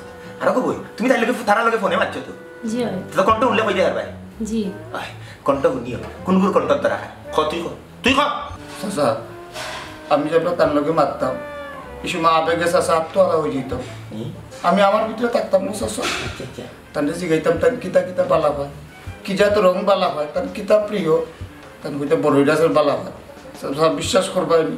আরো কো বই, তুমি তাইলে তারা লগে ফোনে মারছ তো। জি হয়। তো কণ্ঠ উঠলে কইতে পারবে। জি। আয়, কণ্ঠ শুনিও। কোন গুলো কণ্ঠ তারা খায়? ক তুই ক। তুই ক। চাচা, আমি যেটা তার লগে মারতাম, এই সময় আবেগে চাচা আত্মহারা হয়ে যেত। হুম। আমি আমার ভিতরে থাকতাম না চাচা। আচ্ছা, আচ্ছা। তাহলে জিগাইতাম, তার কিতা কিতা বালা পায়, কি জাত রং বালা পায়, তার কিতা প্রিয়, তার হইতে বড়ই গাছের বালা পায়। চাচা, বিশ্বাস করবায় নি,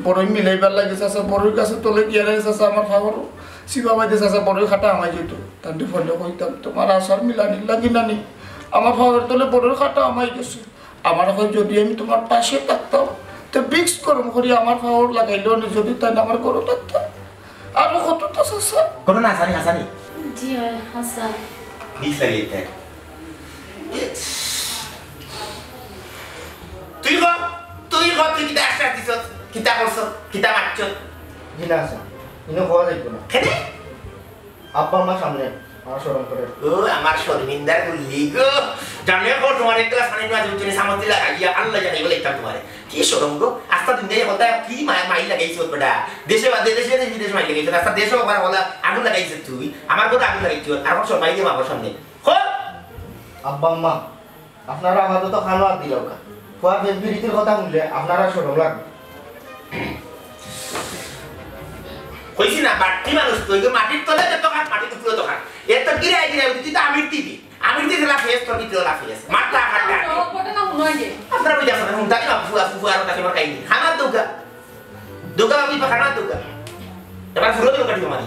বড়ই মিলাইবার লাগে চাচা, বড়ই গাছের তলে গিয়া রে চাচা, আমার ফাওয়ারও সিবা বাইদে চাচা, বড়ই খাটা আমায় যেত। তার ফোনে কইতাম, তোমার আশার মিলানির লাগি নানি, আমার ফাওয়ার তলে বড়ই খাটা আমায় গেছে। আমার হয় যদি আমি তোমার পাশে থাকতাম, তো বিক্স গরম করি আমার ফাওয়ার লাগাইলো নি, যদি তাই না আমার গরম থাকতাম। আর কত তো চাচা? কোনো না, হাসানি, হাসানি। জি হয়, হাসা। বিক্স লাগিয়ে দেয়। তুই ক, তুই ক, তুই কিতা আশ্বাস দিছস? কিতা করছস? কিতা মারছস? জি না, স্যার। ইনো হওয়া যাইতো না। কেনে? আব্বা আম্মার সামনে আমার শরম করে। ও, আমার শরমিন্দার গুল্লি গো। জানে কো, তোমার এক গ্লাস পানি নিয়ে আসবে, তুমি সামনে লাগাইয়া, আল্লাহ জানে বলে ইতাম তোমারে। কি শরম গো? আস্তা দুনিয়ায় কথা কি মা-, মাইর লাগাইছো বেটা? দেশে বাদে দেশে, দেশে বিদেশে মাইর লাগাইছো। আস্তা দেশে ওখানে বলা আগুন লাগাইছে তুই। আমার কথা আগুন লাগাইছো। আর আমার সবাই দিয়ে বাবার সামনে। কর। আব্বা আম্মা, আপনারা আপাতত খানো আর দিলাও কা। খোয়া ফেল বিরিতির কথা শুনলে আপনারা শরম লাগবে। কইছি না, বাট্টি মানুষ তো, ওই যে মাটির তলে যত খান, মাটির উপরে তত খান। এত গিরায় গিরায়, তুই তো আমির দিবি। আমির দিবি, লাফ ফেস, তোর ভিতরে লাফ ফেস। মারটা, মারটা। ও, ঘটনা মনে হয় যে। আপনারা ওই দেখো, হুম, তাই না, ফুয়া, ফুয়া, আর তাকে আমার কাহিনী। খানার দৌকা। দৌকা, আপনি খানা দৌকা। এবার ফুরো দৌকা, ঠিক আমার।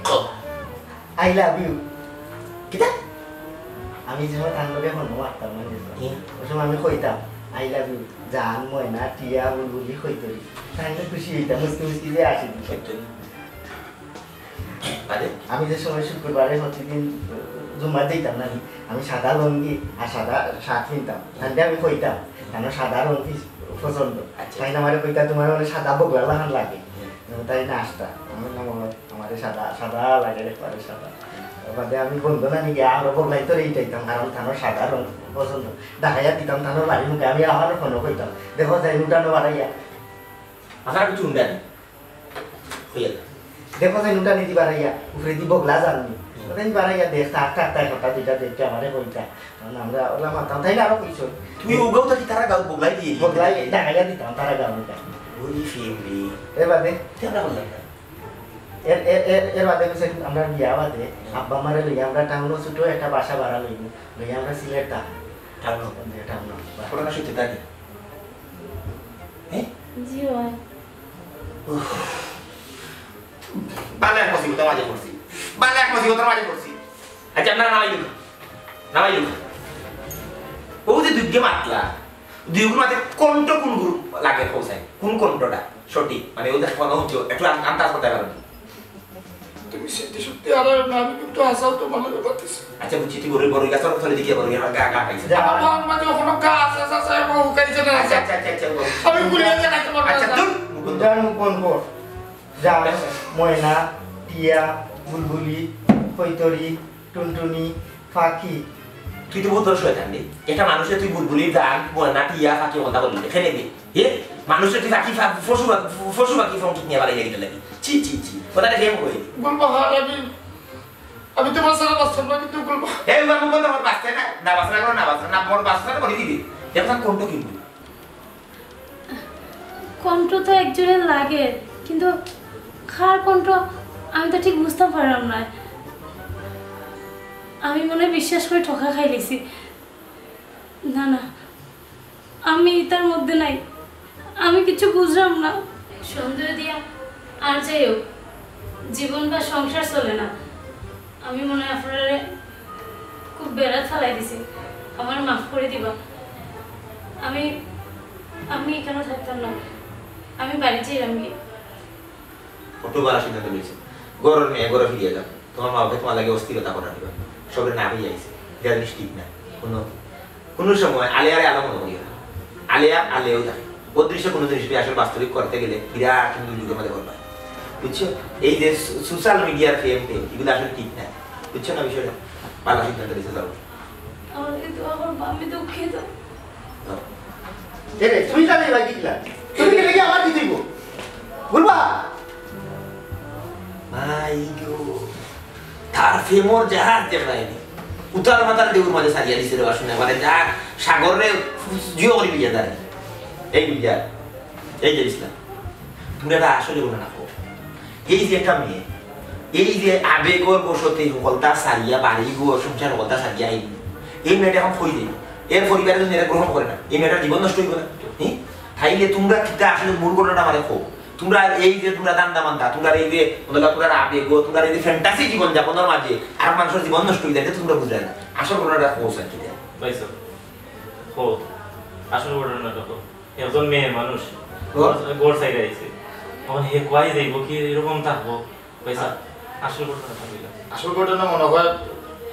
ক। I love you। কিতা? আমি যে সময় তার লগে ফোন মারতাম, মানে, হুম। ওই সময় আমি কইতাম, "I love you, জান, ময়না, টিয়া, বুলবুলি, কইতরি।" তাহলে খুশি হইতাম, মুসকি মুসকি যে আসি দিত। কইতরি। আরে? আমি যে সময় শুক্রবারে প্রতিদিন জুম্মা দিতাম না, আমি সাদা লুঙ্গি আর সাদা শার্ট কিনতাম। তাহলে আমি কইতাম, "কেন সাদা লুঙ্গি পছন্দ?" আচ্ছা। তাই না, আমারে কইতা, "তোমার মানে সাদা বগলা লাখান লাগে।" হুম। তাই না আসতা। আমি বললাম, "ও, আমারে সাদা, সাদা লাগে, একবারে সাদা।" বাদে আমি বন্ধ না নিয়ে আরো বগলাই তো রেইটাইতাম, কারণ তানোর সাদা রং পছন্দ। দেখাইয়া দিতাম তানোর বাড়ির মুখে, আমি আবার ফোনও কইতাম, "দেখো যাই উঠানো বাড়াইয়া।" আপনারা কিছু উঠবেন। হইয়া যায়। দেখো যাই উঠানি দি বাড়াইয়া, উপরে দি বগলা জাননি। হুম। ওখানে বাড়াইয়া দেখ, থাক, থাক, থাক, হঠাৎ দুইটা দেখতে আমারে কইতা। কারণ আমরা ওলা মাতাম, তাই না আরো কইছো? তুমি ওগাও থাকি তারা গাও বগলাই দিয়ে। বগলাই দেখাইয়া দিতাম, তারা গাও উঠা। ওরে ফেমলি। এ বাদে? তে আমরা বললাম না। এর, এর, এর, এর বাদে হচ্ছে আমরা বিয়া বাদে আব্বা আমারে লইয়া আমরা টাউনো ছোট একটা বাসা ভাড়া লইব, লইয়া আমরা সিলেট থাকবো। টাউনো? যে টাউনো। ঘটনা সত্যি তাই? হ্যাঁ? জি, হয়। উফ। ভালো এক মুসিবত মাঝে পড়ছি। বালা এক মুসিবতর মাঝে পড়ছি। আচ্ছা, আপনারা নামাই দিন, নামাই দিন। ও যে দুইগে মাতলা, দুইগুর মাঝে কণ্ঠ কোন গুরু লাগে, কোথায়, কোন কণ্ঠটা সঠিক? মানে, ও যে কোনো উচ্চ, একটু আন-, আন্দাজ করতে পারবেন। তুমি সত্যি সত্যি আর না, আমি কিন্তু আসাও তো মনে করতেছি। আচ্ছা, বুঝছি, তুই বড়, বড় গাছ, তোর তলে দিকে বড়, আমার গা, গা খাইছে। যা। আমার মাঝে কোনো গাছ আছে, আছে, আছে, ও খাইছে না, আচ্ছা, আচ্ছা, আচ্ছা, আচ্ছা, বল। আমি ভুলে যাই, খাইতে পারবো আচ্ছা, না। দূর। বুঝার মুখ বন্ধ কর। যা, ময়না, টিয়া, বুলবুলি, কৈতরি, টুনটুনি, পাখি। তুই তো বহুত বড় শয়তান রে। একটা মানুষে তুই বুলবুলি, জান, ময়না, টিয়া, পাখি কথা বললি, খেলে দে। এ, মানুষে তুই পাখি, পা-, পশু পাখি, পশু পাখি ফোন কিনে আবার এই লাগি। ছি, ছি, ছি। কথাটা কেমন করে? বলবো, হ্যাঁ, আমি, আমি তোমার ছাড়া বাঁচতাম না, কিন্তু বলবো। এ, বাবু, বলতে আমার বাঁচতে না, না বাঁচতে না, না বাঁচতে না, না, আমার বাঁচতে না, বলে দিবি। এখন কোনটা কিনবি? কণ্ঠ তো একজনের লাগে, কিন্তু কার কণ্ঠ আমি তো ঠিক বুঝতাম পারলাম না। আমি মনে হয় বিশ্বাস করে ঠকা খাইলিছি। না, না, আমি ইতার মধ্যে নাই, আমি কিছু বুঝলাম না। সন্দেহ দিয়া আর যাই হোক, জীবন বা সংসার চলে না। আমি মনে হয় আপনারে খুব বেড়া ফালাই দিছি, আমার মাফ করে দিবা। আমি, আমি এখানে থাকতাম না, আমি বাড়ি যাইলাম গি। অত বড় সিদ্ধান্ত নিয়েছে, ঘরের মেয়ে ঘরে ফিরিয়া যাও। তোমার মা বাবা তোমার লাগে অস্থিরতা করা দিবা, সবে না হয়ে আইছে, এটা জিনিস ঠিক না। কোনো, কোনো সময় আলেয়ারে আলো মনে করিও না, আলেয়া আলেও থাকে। অদৃশ্য কোনো জিনিস তুই আসলে বাস্তবিক করতে গেলে বিরাট কিন্তু যুগের মধ্যে করবা, বুঝছো? এই যে সো-, সোশ্যাল মিডিয়ার ফেম টেম, এগুলো আসলে ঠিক না, বুঝছো না বিষয়টা? ভালো সিদ্ধান্ত নিতে যাবো। আমাকে দোয়া করবো, আমি দুঃখিত। এ রে, তুই জানি ভাই কিলা? তুই কি দেখি আমার কি দিব? বলবা? ভাই গো, তার ফেমর জাহাজ দেখায়নি। উতার মাতার দেউর মাঝে সারিয়া দিছে রে বাসনে, মানে যা সাগর রে জিও করি বিয়া দাঁড়ায়। এই বিয়া, এই যে ইসলাম, তুমি এটা আসলে বলো না। এই যে একটা মেয়ে, এই যে আবেগর বশতে হকলতা সারিয়া, বাড়ি ঘর সংসার হকলতা সারিয়া আইল, এই মেয়েটা এখন কই যাইব? এর পরিবারে যদি এরা গ্রহণ করে না, এই মেয়েটার জীবন নষ্ট হইব না? হুম? তাইলে তোমরা কিতা আসলে মূল ঘটনাটা আমারে কও। তোমরা এই যে তোমরা দান্দা মান্দা, তোমরা এই যে তোমরা, তোমরা আবেগ, তোমরা এই যে ফ্যান্টাসি জীবন যাপনের মাঝে আর মানুষের জীবন নষ্ট হয়ে যায়, এটা তোমরা বুঝলে না। আসল ঘটনাটা কও স্যার, কিতা? ভাই স্যার, কও, আসল ঘটনাটা কও। একজন মেয়ে মানুষ ও? ঘর সাইডে আইছে, এখন হে কই যাইব, কি এরকম থাকবো? পয়সা, আসল ঘটনা থাকবে না। আসল ঘটনা মনে হয়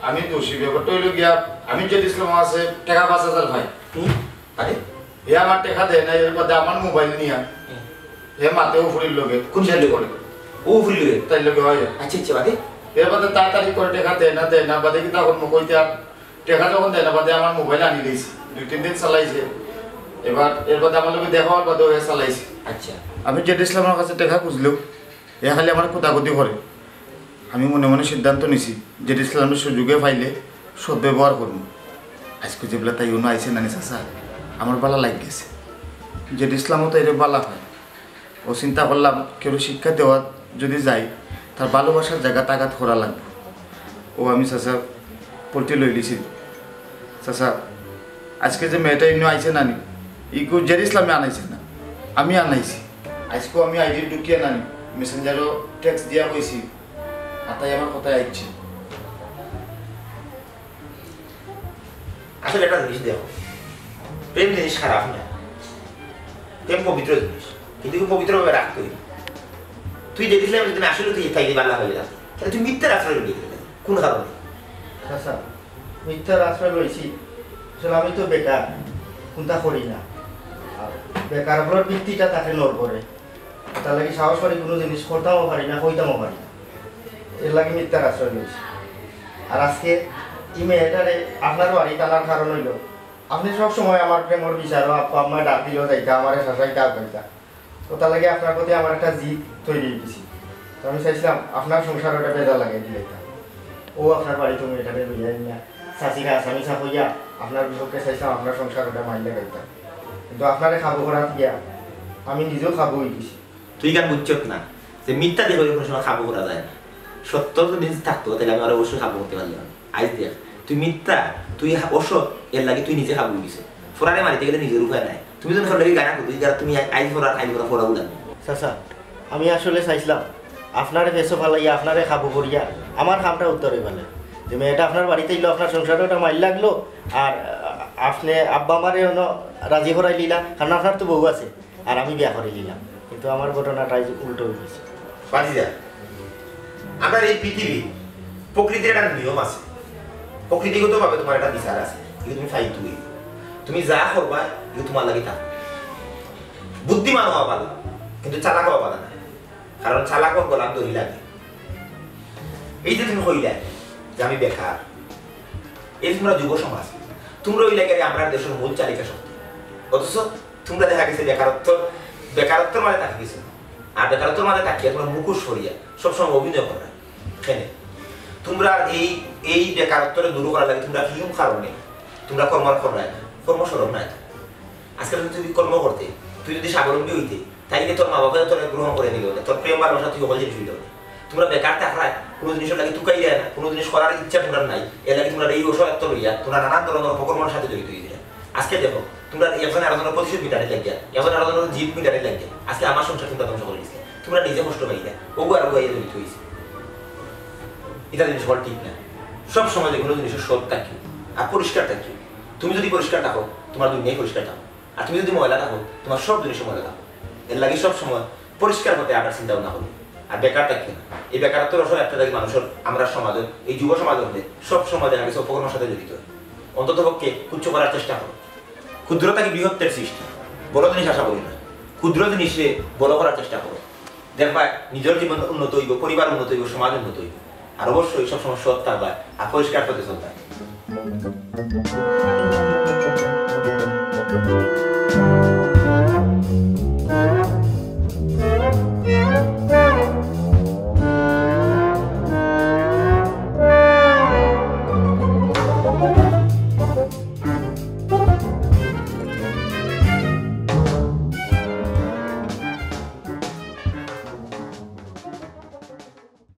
আমি দোষী। ব্যাপারটা হইল গিয়া, আমি জেড ইসলাম আছে, টাকা পাঁচ হাজার পাই। হুম? আরে? হে আমার টাকা দেয় না, এর বাদে আমার মোবাইল নিয়া হুম। হে মাতেও ফুরির লগে কোন চ্যাট ফুরির? করে। ও ফুরির লগে? তাই লগে হয়। আচ্ছা, আচ্ছা, বাদে? এর বাদে তাড়াতাড়ি করে টাকা দেয় না, দেয় না, বাদে কি তখন মুখ হইতে আর টাকা যখন দেয় না, বাদে আমার মোবাইল আনি দিয়েছি, দুই তিন দিন চালাইছে। এবার এর বাদে আমার লগে দেখা হওয়ার বাদেও হে চালাইছে। আচ্ছা। আমি জেড ইসলামের কাছে টাকা খুঁজলেও এ খালি আমার কুতাকুতি করে। আমি মনে মনে সিদ্ধান্ত নিছি, জেড ইসলামের সুযোগে পাইলে সদ্ব্যবহার করবো। আজকে যেবেলা তাই উনো আইছে নানি চাচা, আমার বালা লাগ গেছে। জেড ইসলামও তো এরে বালা হয়। ও চিন্তা করলাম, কেউ শিক্ষা দেওয়া যদি যাই, তার ভালোবাসার জায়গা তাগাত করা লাগবে। ও আমি চাচা পল্টি লই লিছি। চাচা, আজকে যে মেয়েটা ইনো আইছে নানি, ইকু জেড ইসলামে আনাইছে না, আমি আনাইছি। আজকেও আমি আইডি ঢুকিয়ে নানি, মেসেঞ্জারও টেক্সট দিয়া কইছি, আর তাই আমার কথায় আইছে। আসলে একটা জিনিস দেখো, প্রেম জিনিস খারাপ না, প্রেম পবিত্র জিনিস, কিন্তু কি পবিত্রভাবে রাখতে হইবে। তুই দেখেছিলাম যদি আসলে তুই তাই বাংলা হয়ে যাস, তাহলে তুই মিথ্যার আশ্রয় নিয়ে গেলে কোন কারণে? আচ্ছা, মিথ্যার আশ্রয় লইছি। আসলে আমি তো বেকার, কোনটা করি না। আর বেকার হওয়ার ভিত্তিটা তাকে নড় করে। তার লাগি সাহস করি কোনো জিনিস করতামও পারি না, কইতামও পারি না। এর লাগি মিথ্যার আশ্রয় লইছি। আর আজকে এই মেয়েটারে আপনার বাড়ি টানার কারণ হইল, আপনি সব সময় আমার প্রেমর বিচারও আপ্পা আম্মা ডাক দিলেও যাইতা, আমারে শাসাইতা, আগাইতা। তো তার লাগি আপনার প্রতি আমার একটা জিদ তৈরি হয়ে গেছি। তো আমি চাইছিলাম আপনার সংসার ওটা বেজার লাগাই দিলে এটা। ও আপনার বাড়ি তুমি এটারে লইয়া নিয়া চাচিরা আসামি সাপ হইয়া আপনার বিপক্ষে চাইছিলাম আপনার সংসার ওটা মাইল লাগাইতা। কিন্তু আপনারে খাবো করাত গিয়া আমি নিজেও খাবো হয়ে গেছি। তুই গান বুঝছত না যে মিথ্যা দিয়ে কোনো সময় খাবো করা যায় না। সত্য যদি থাকতো, তাহলে আমি আর অবশ্যই খাবো করতে পারলাম। আইজ দেখ, তুই মিথ্যা, তুই হা-, অসৎ, এর লাগি তুই নিজে খাবো হয়ে গেছে। ফোরারে মারিতে গেলে নিজের উপায় নাই। তুমি যদি ফোরারে গানা করো, তুই গানা, তুমি আই-, আইজ ফোরা, আইজ ফোরা, ফোরা উড়ান। চাচা, আমি আসলে চাইছিলাম আপনারে ফেসো ফালাইয়া, আপনারে খাবো করিয়া, আমার কামটা উদ্ধার অইবার লাগি। যে মেয়েটা আপনার বাড়িত আইলো, আপনার সংসারো একটা মাইল লাগলো, আর, আ, আপনে আব্বা আমারে অনো রাজি করাই দিলা, কারণ আপনার তো বউ আছে, আর আমি বিয়া করি নিলাম। কিন্তু আমার ঘটনাটা আইজ উল্টো অই গেছে। ভাতিজা, আমরার এই পৃথিবীত প্রকৃতির একটা নিয়ম আছে, প্রকৃতিগতভাবে তুমার একটা বিচার আছে, কিন্তু তুমি ফালতু অইবায়। তুমি যা করবায়, ইগু তুমার লাগি থাকবো। বুদ্ধিমান অওয়া ভালা, কিন্তু চালাক অওয়া ভালা নায়, কারণ চালাকর গলাত দড়ি লাগে। এই যে তুমি কইলায় যে আমি বেকার, এই যে তুমরা যুব সমাজ, তুমরা অইলায় গিয়া আমরার দেশর মূল চালিকা শক্তি, অথচ তুমরা দেখা গেছে বেকারত্ব, বেকারত্বর মাঝে থাকি গেছো। আর বেকারত্বর মাঝে থাকিয়া তুমরা মুখোশ পরিয়া সবসময় অভিনয় কররায়। কেনে? তুমরা এই, এই বেকারত্বরে দূর করার লাগি তুমরা হিউম কারণে তুমরা কর্ম আর কররায় না, কর্মসরব নায় তো। আজকে যদি তুই কর্ম করতে, তুই যদি স্বাবলম্বী অইতে, তাইলে তোর মা বাবায় তোরে গ্রহণ করি নিলো অনে, তোর প্রেম ভালোবাসা তুই হকল জিনিস অইলো অনে। তুমরা বেকার থাকরায়, কুনু জিনিসর লাগি তুকাইরায় না, কুনু জিনিস করার ইচ্ছা তুমরার নাই, এর লাগি তুমরা এই অসহায়ত্ব লইয়া তুমরা নানান ধরনর অপকর্মর সাথে জড়িত অইরায়। আজকে দেখো, তুমরা একজনে আরকজনর প্রতিশোধ নিতানির লাগিয়া, একজনে আরকজনর জিদ নিতানির লাগিয়া আজকে আমার সংসার তুমরা ধ্বংস করি দিছো। তুমরা নিজে কষ্ট পাইরায়, অগু আরগু আইয়া জড়িত অইছে। ইতা জিনিস হকল ঠিক না। সব সময় যেকুনু জিনিসর সৎ থাকিও আর পরিষ্কার থাকিও। তুমি যদি পরিষ্কার থাকো, তুমার দুনিয়াই পরিষ্কার থাকবো। আর তুমি যদি ময়লা থাকো, তুমার সব জিনিসও ময়লা থাকবো। এর লাগি সব সময় পরিষ্কার পথে আটার চিন্তা ভাবনা করো। আর বেকার থাকিও না। এই বেকারত্বর অসহায়ত্ব থাকি মানুষর, আমরার সমাজর, এই যুব সমাজর মধ্যে সব সময় দেখা গেছে অপকর্মর সাথে জড়িত অয়। অন্তত পক্ষে কুচ্ছু করার চেষ্টা করো। ক্ষুদ্র থাকি বৃহত্তর সৃষ্টি। বড় জিনিস আশা করি না, ক্ষুদ্র জিনিসরে বড় করার চেষ্টা করো। দেখবায় নিজর জীবন উন্নত অইবো, পরিবার উন্নত অইবো, সমাজ উন্নত অইবো। আর অবশ্যই সবসময় সৎ থাকবায় আর পরিষ্কার পথে চলবায়।